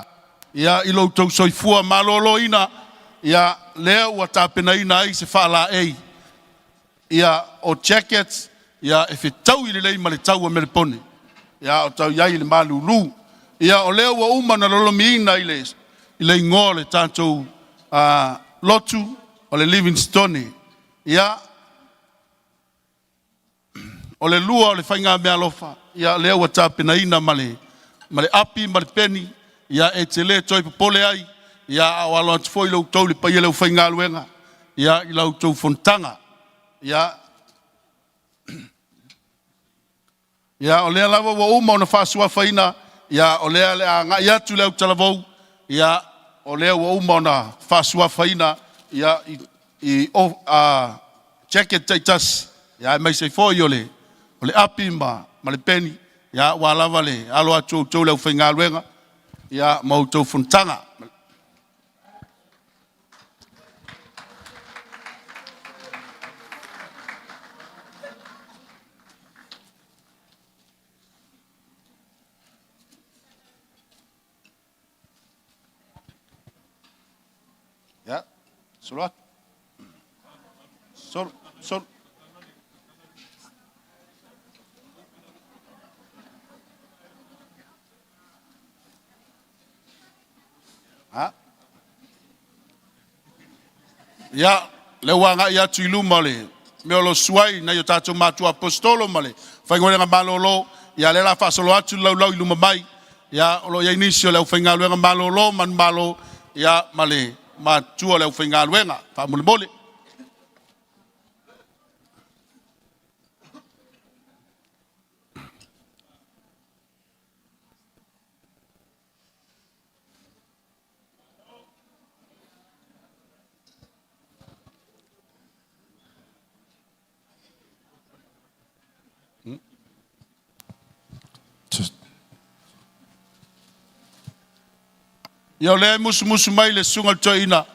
Ia, i lo outou soifua maloloina, ia, lea ua tapenaina ai se faalaei, ia, o jackets, ia, e fetaui lelei ma le tau o Melepone, ia, o tau i ai le malulu. Ia, o lea ua uma ona lolomiina i le igoa o le tatou lotu o le Livingstone. Ia, o le lua o le faiga meaalofa, ia, lea ua tapenaina ma le api ma le peni, ia, e te le toe popole ai, ia, a o alo atu foi lo outou le paia i le aufaigaluega, ia, i la outou fonotaga. Ia, ia, o lea lava ua uma ona faasuafaina, ia, o lea o le a agai atu le autalavou, ia, o lea ua uma ona faasuafaina, ia, i jacket taitasi, ia, aemaise foi o le api ma le peni, ia, aua lava le alo atu o outou le aufaigaluega, ia, ma outou fonotaga. Ia, solo atu. Solo, solo. Ha? Ia, lea ua agai atu i luma o le mea o lo o susu ai nai o tatou matua aposetolo ma le aufaigaluega malolo. Ia lea o le a faasolo atu le laulau i luma mai. Ia, o lo o i ai nisi o le aufaigaluega malolo manumalo, ia ma le matutua o le aufaigaluega. Faamolemole. Ia o lea e musumusu mai le susuga i le toeaina,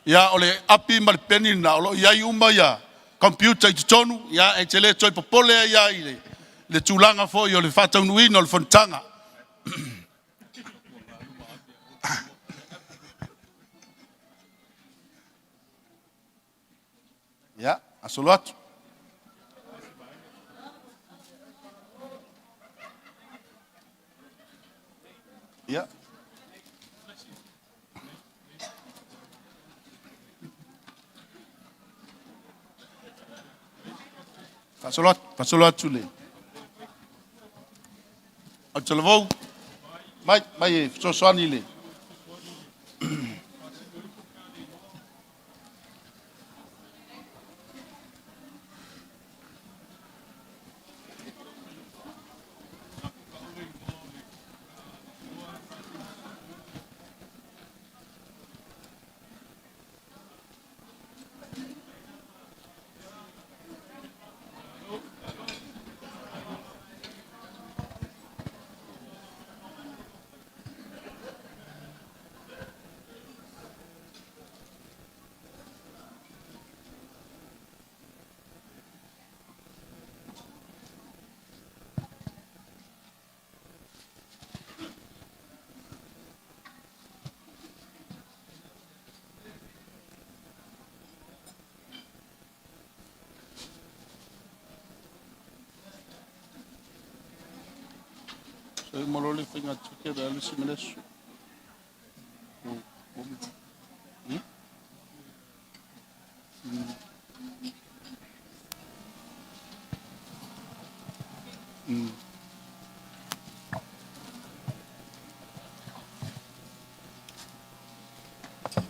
ia o le api ma le peni lena o lo o i ai uma ia computer i totonu. Ia e te le toe popole ai lava i le tulaga foi o le faataunuuina o le fonotaga. Ia, fasolo atu. Ia. Faasolo atu, faasolo atu le Autalavou, mai, mai e fesoasoani i le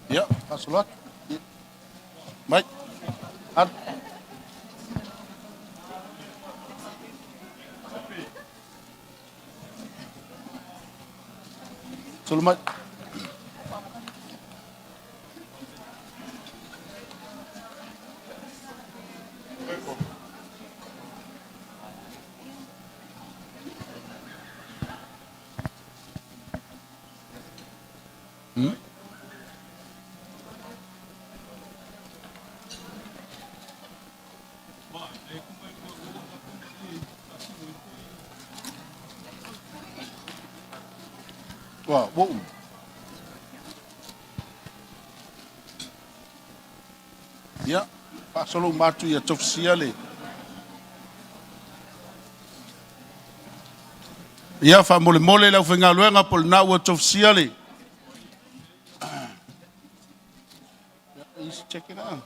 Ia, faasolo atu. Ia, mai. Alu. Solo mai. Ua, ua uma. Ia, faasolo uma atu ia tofusia le. Ia, faamolemole le aufaigaluega po o lena ua tofusia le. Check it out.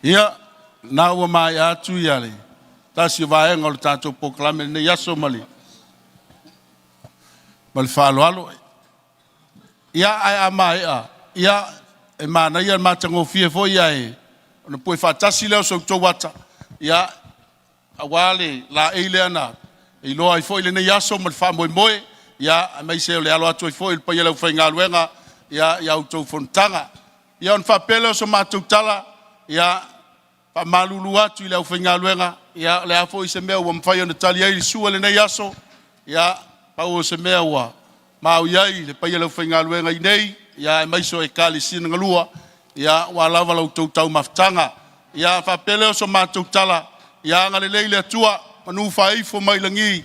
Ia, na ua maea atu ia le tasi o vaega o le tatou polokalame i lenei aso ma le faaaloalo. Ia, ae a maea, ia, e manaia le matagofie foi ae ona pue faatasi lea o so outou ata, ia, aua le laei lea na iloa ai foi lenei aso ma le faamoemoe, ia, aemaise o le alo atu ai foi o le paia o le aufaigaluega, ia, i a outou fonotaga. Ia, ona faapea lea o se matou tala, ia, faamalulu atu i le aufaigaluega, ia, o le a foi se mea ua mafai ona tali ai le sua i lenei aso, ia, pau o se mea ua maui ai le paia o le aufaigaluega i nei, ia, aemaise o ekalesia na galua, ia, ua lava la outou taumafataga. Ia faapea lea o so matou tala, ia agalelei le Atua, manu faaifo mai lagi,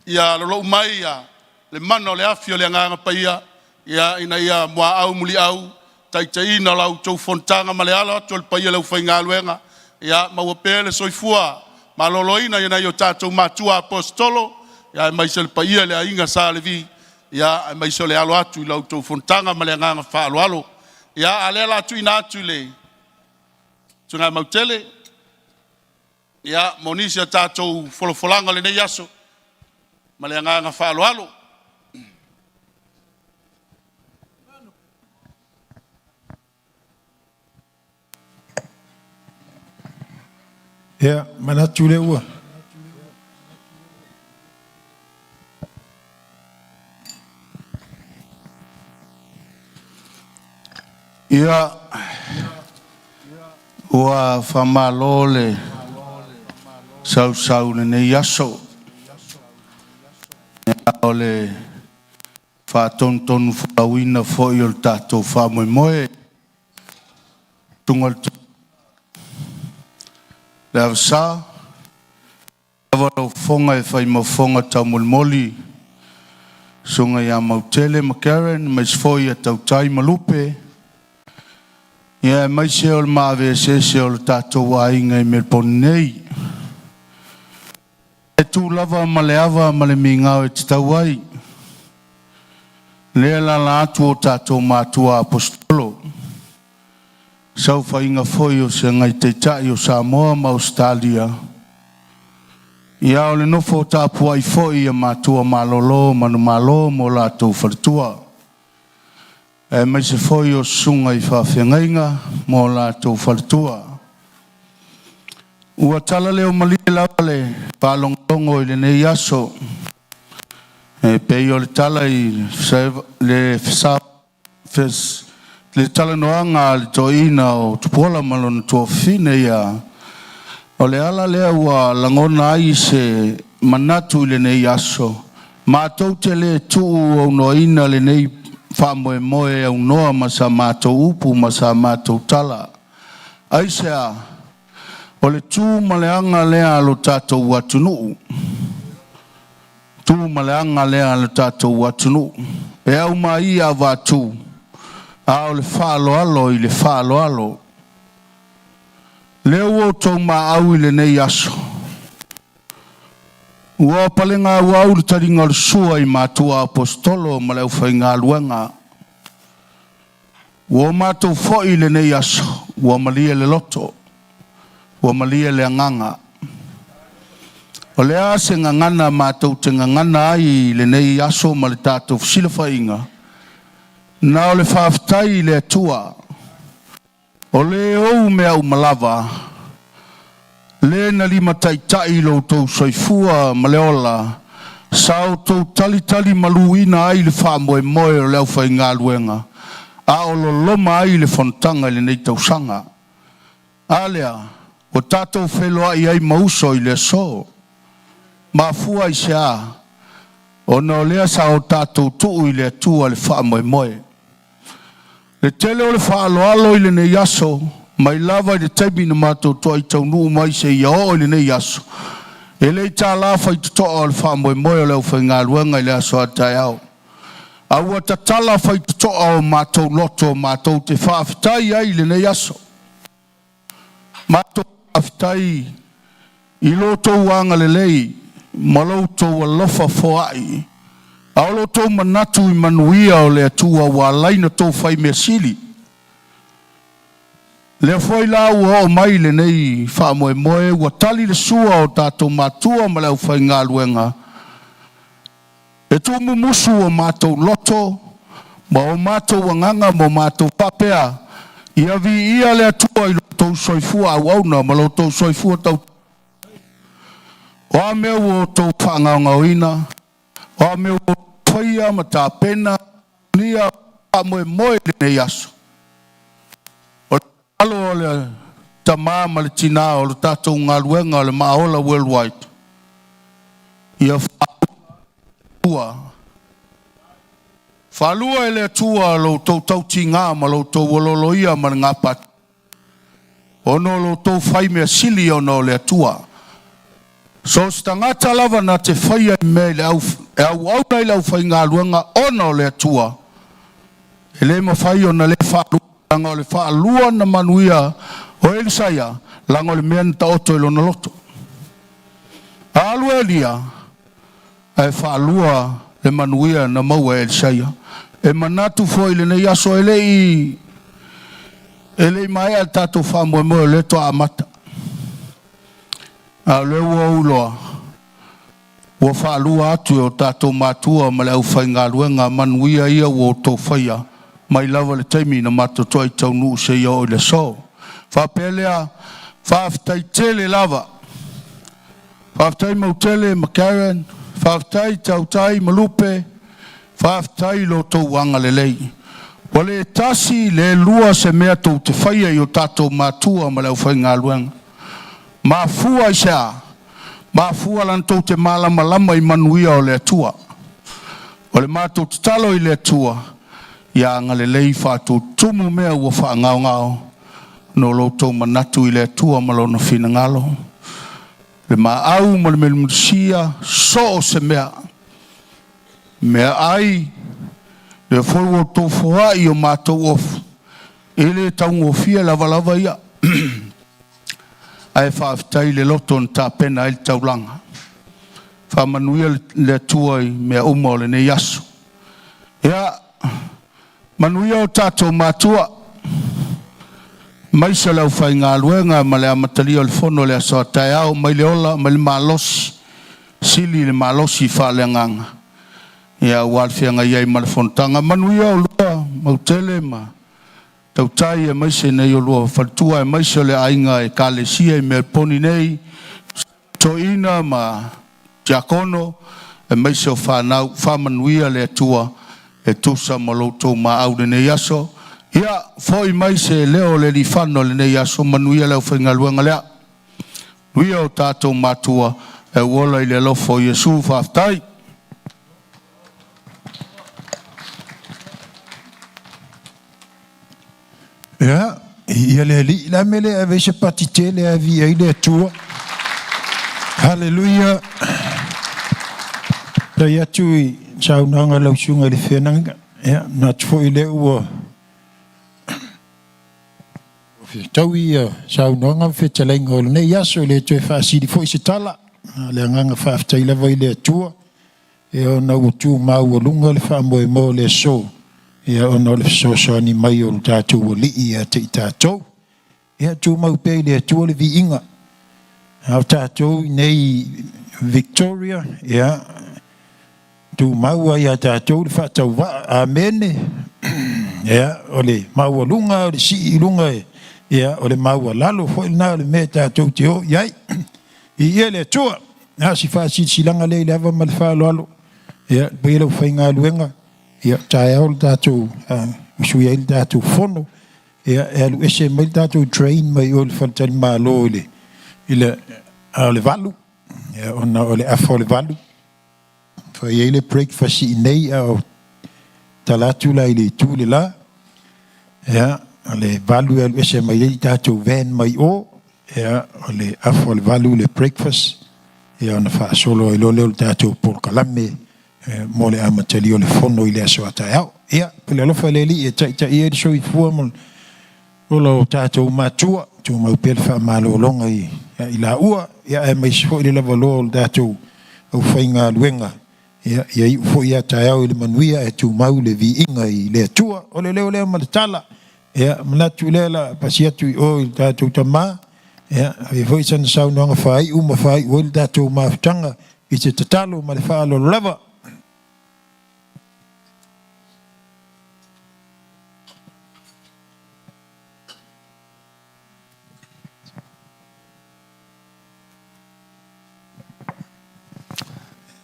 ia lolou mai ia le mana o le afi o le Agaga Paia, ia ina ia muaau muliau taitaiina la outou fonotaga ma le alo atu o le paia o le aufaigaluega, ia maua pea le soifua maloloina i nai o tatou matua aposetolo, ia aemaise le paia i le aiga Sa Levi, ia aemaise o le alo atu i la outou fonotaga ma le agaga faaaloalo. Ia, a o lea o le a tuuina atu i le Tuigamau Tele ia mo nisi a tatou folafolaga o lenei aso ma le agaga faaaloalo. Ia, manatu lea ua Ia, ua faamalo le sausau i lenei aso. O le faatonutonufolauina foi o le tatou faamoemoe. Tuga le avesa, lau fofoga e fai ma fofoga taumolimoli, susuga ia Mautele ma Karen, aemaise foi ia Tautai ma Lupe, ia aemaise o le maave eseese o le tatou aiga i Meleponi nei. E tu lava ma le ava ma le migao e tatau ai, lea e alaala atu o tatou matua aposetolo, saofaiga foi o se agai taitai o Samoa ma Ausetalia, ia o le nofo tapuai foi a matua malolo manumalo ma o latou faletua, aemaise foi o susuga i faafeagaiga ma o latou faletua. Ua tala leo malie lava le faalogologo i lenei aso, e pei o le tala i le talanoaga a le toeaina o Tupuola ma lona tuafafine ia, o le ala lea ua lagona ai se manatu i lenei aso, matou te le tuuaunoaina lenei faamoemoe e aunoa ma sa matou upu ma sa matou tala. Aisea? O le tu ma le aga lea a lo tatou atunuu, tu ma le aga lea a lo tatou atunuu, e aumai ia avatu, a o le faaaloalo i le faaaloalo. Lea ua outou maau i lenei aso, ua palega auau le taliga o le sua i matua aposetolo ma le aufaigaluega. Ua matou foi i lenei aso, ua malie le loto, ua malie le agaga. O le a se gagana matou te gagana ai i lenei aso ma le tatou fesilafaiga, na o le faafetai i le Atua, o le ou mea uma lava, le na limataitai lo outou soifua ma le ola, sa outou talitalimaluina ai le faamoemoe o le aufaigaluega, a o loloma ai le fonotaga i lenei tausaga. A lea, ua tatou feiloai ai ma uso i le aso. Mafua i se a? Ona o lea sa o tatou tuu i le Atua le faamoemoe. Le tele o le faaaloalo i lenei aso, mai lava i le taimi na matou toai taunuu mai seia oo i lenei aso, e le i tala faitotoa o le faamoemoe o le aufaigaluega i le aso a taeao. A ua tatala faitotoa o matou loto matou te faafetai ai i lenei aso. Matou faafetai i lo outou agalelei ma lo outou alofa foai, a o lo outou manatu i manuia o le Atua ua ala ai ona outou fai mea sili. Lea foi la ua oo mai lenei faamoemoe ua tali le sua o tatou matua ma le aufaigaluega e tuumumusu o matou loto ma o matou agaga ma o matou faapea, ia viia le Atua i lo outou soifua auauna ma lo outou soifua tau. O a mea ua outou faagaogaoina, o a mea ua outou faia ma tapena nia faamoemoe i lenei aso, o le tatalo a le tamā ma le tinā o le tatou galuega o le Maaola Worldwide, ia faalua faalua e le Atua lo outou tautiga ma lo outou ololoia ma le gapatia, ona o lo outou fai mea sili ona o le Atua. So o se tagata lava na te faia i mea i le au, e auauna i le aufaigaluega ona o le Atua, e le mafai ona le faalua, leaga o le faalua na manuia o Elisaia, leaga o le mea na taoto i lona loto. Alu Elia ae faalua le manuia na maua e Elisaia. E manatu foi i lenei aso e le i maea le tatou faamoemoe o lea toa amata. A o lea ua ou iloa, ua faalua atu e o tatou matua ma le aufaigaluega manuia ia ua outou faia mai lava i le taimi na matou toai taunuu seia oo i le aso. Faapea lea, faafetai tele lava. Faafetai Mautele ma Karen, faafetai Tautai ma Lupe, faafetai i lo outou agalelei. Ua le tasi le lua se mea tou te faia i o tatou matua ma le aufaigaluega. Mafua i se a? Mafua lana tou te malamalama i manuia o le Atua. O le matou tatalo i le Atua, ia agalelei faatutumu mea ua faagaogao no lo outou manatu i le Atua ma lona finagalo. Le maau ma le melumusia, so o se mea. Mea ai, le foi ua outou foai o matou ofu, e le taugofie lava lava ia. Ae faafetai le loto na tapena ai le taulaga. Faamanuia le Atua i mea uma o lenei aso. Ia, manuia o tatou matua, maise o le aufaigaluega ma le amatalia o le fono i le aso a taeao, mai le ola mai le malosi, sili le malosi faaleagaga. Ia ua alafeagai ai ma le fonotaga. Manuia olua Mautele ma Tautai aemaise nei o lua faletua aemaise o le aiga Ekalesia i Meleponi nei, toeaina ma tiakono aemaise o fanau, faamanuia le Atua e tusa ma lo outou maau i lenei aso. Ia, foi mai se leo o le alifano i lenei aso, manuia le aufaigaluega lea. Manuia o tatou matua e ola i le alofa o Iesu. Faafetai. Ia, ia le alii la mele ave se pati tele avi ai le Atua. Haleluia. Tai atu i saunoaga lau susuga i le feagaiga. Ia, manatu foi lea ua fetaui ia saunoaga ma fetalaiga o lenei aso, e le toe faasili foi se tala. A o le agaga faafetai lava i le Atua, ia ona ua tu maualuga le faamoemoe o le aso, ia ona o le fesoasoani mai o le tatou Alii ia te i tatou. Ia tumau pea i le Atua le viiga. A o tatou i nei Victoria, ia tumau ai ia tatou le faatauvaa. Amene. Ia, o le maualuga o le sii i luga, ia o le maualalo foi lena o le mea tatou te o i ai. Viia le Atua. A o si faasilasilaga lea i le ava ma le faaaloalo. Ia, le paia o le aufaigaluega, ia taeao le tatou usui ai le tatou fono. Ia, e alu ese mai le tatou train mai o i le faletalimalo i le a o le 8, ia, ona o le afa o le 8. Fai ai le breakfast i inei a o tala atu la i le itu le la. Ia, o le 8 e alu ese mai ai le tatou van mai o. Ia, o le afa o le 8 le breakfast. Ia, ona faasolo ai loa lea o le tatou polokalame mo le amatalia o le fono i le aso a taeao. Ia, pule le alofa i le Alii e taitai ai le soifua ma le ola o tatou matua, tumau pea le faamalologa i i laua, ia aemaise foi le lavaloa o le tatou aufaigaluega, ia ia iu foi a taeao i le manuia ae tumau le viiga i le Atua. O le leo lea ma le tala, ia manatu lea la pasi atu i o i le tatou tama, ia fai foi sana saunoaga faaiu ma faaiu ai le tatou mafutaga i se tatalo ma le faaaloalo lava.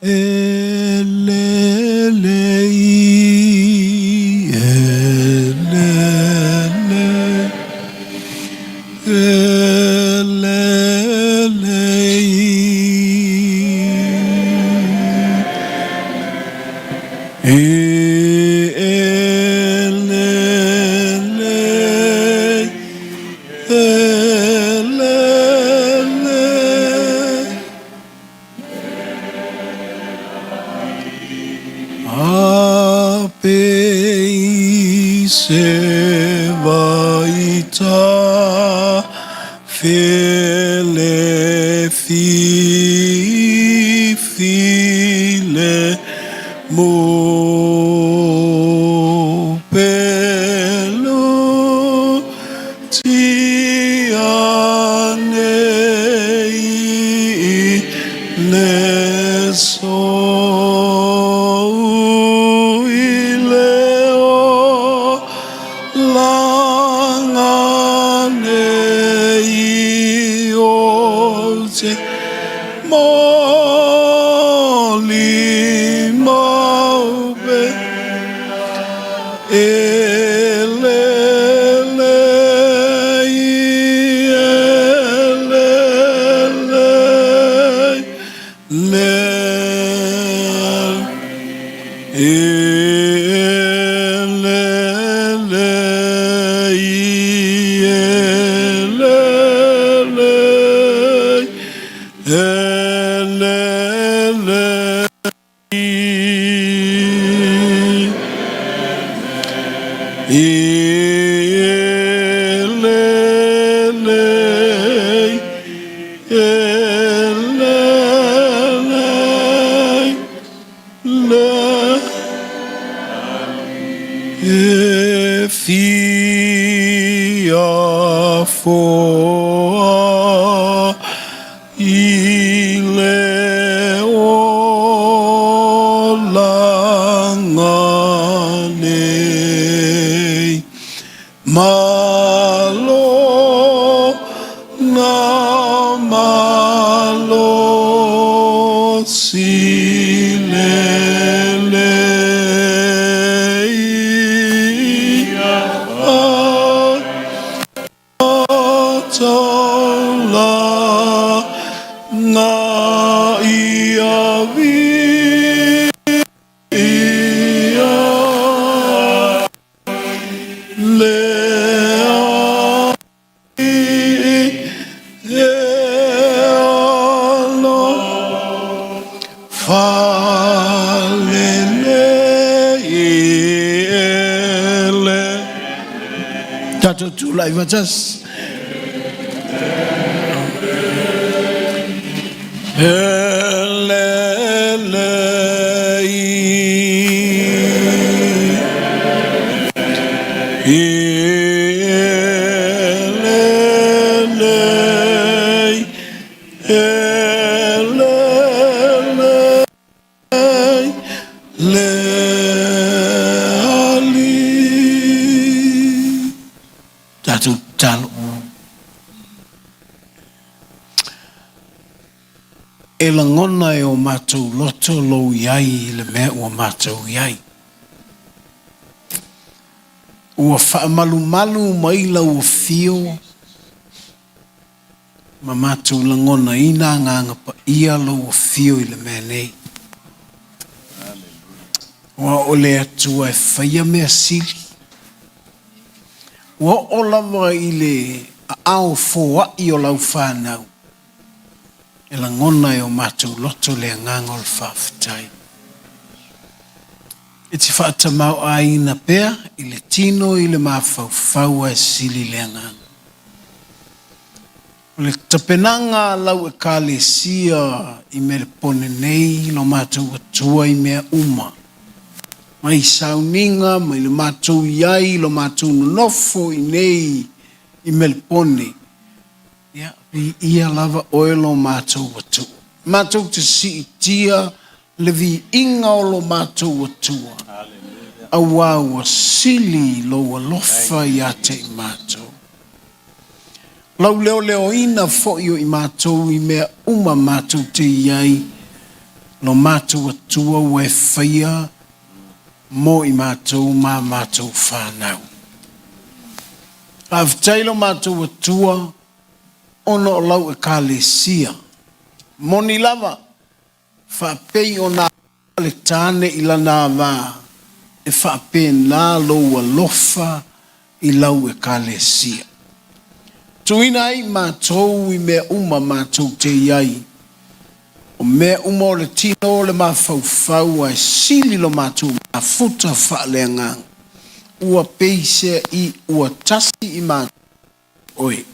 E lele i, e lele, e lele i. E lele, e lele. A pei se vaita felefia. le mupelu tia nei i le so i le o langa nei o te moli mau pe e le le i e le le le e le le i e le le e le le i e le le e le le le e fia foa i le olaga nei. Malo na malo si le le ia taulaga ia via le alii e alo falele i ele. Tatou tulai faatasi. Ele le i ele le ele le le alii. Tatou tatalo. E lagona e o matou loto lou i ai i le mea ua matou i ai. Ua faamalumalu mai lau afio ma matou lagonaina agaga paia lou afio i le mea nei. Ua o le Atua e faia mea sili. Ua oo lava i le aao foai o lau fanau e lagona e o matou loto le agaga o le faafetai. E te faatamaoaiina pea i le tino i le mafaufau ae sili le agaga. O le tapenaga a lau Ekalesia i Melepone nei lo matou Atua i mea uma, mai sauniga mai le matou i ai lo matou nonofo i nei i Melepone, ia, viia lava oe lo matou Atua. Matou te siitia le viiga o lo matou Atua, auā ua sili lou alofa ia te i matou. Lau leoleoina foi o i matou i mea uma matou te i ai, lo matou Atua ua e faia mo i matou ma matou fanau. Faafetai lo matou Atua ona o lau Ekalesia. Moni lava, Faapei ona alofa le tane i lana ava, e faapena lou alofa i lau Ekalesia. Tuuina ai matou i mea uma matou te i ai, o mea uma o le tino o le mafaufau ae sili lo matou mafuta faaleagaga, ua peiseai ua tasi i matou oe.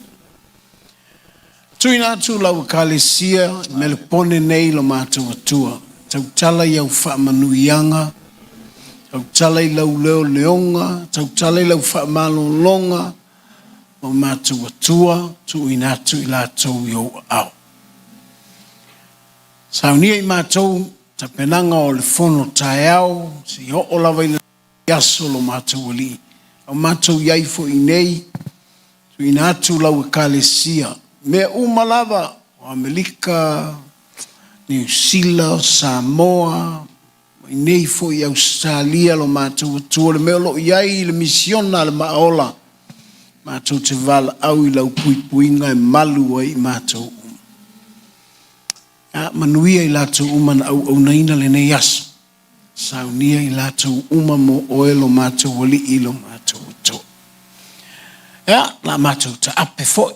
Tuuina atu lau Ekalesia i Melepone nei lo matou Atua. Tautala i au faamanuiaga, tautala i lau leoleoga, tautala i lau faamalologa, lo matou Atua, tuuina atu i latou i ou aao. Saunia i matou tapenaga o le fono taeao, seia oo lava i le aso lo matou Alii, a o matou i ai foi nei, tuuina atu lau Ekalesia, mea uma lava o Amerika, Niu Sila, o Samoa, ma i inei foi i Ausetalia lo matou Atua, le mea o lo o i ai le misiona a le Maaola, matou te valaau i lau puipuiga e malu ai i matou uma. A manuia i latou uma na auaunaina lenei aso. Saunia i latou uma mo oe lo matou Alii lo matou Atua. Ia, la matou taape foi.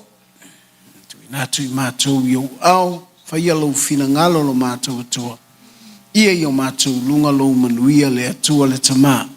Tuuina atu i matou i ou ao, faia lou finagalo lo matou Atua. Ia i o matou luga lou manuia le Atua le Tama.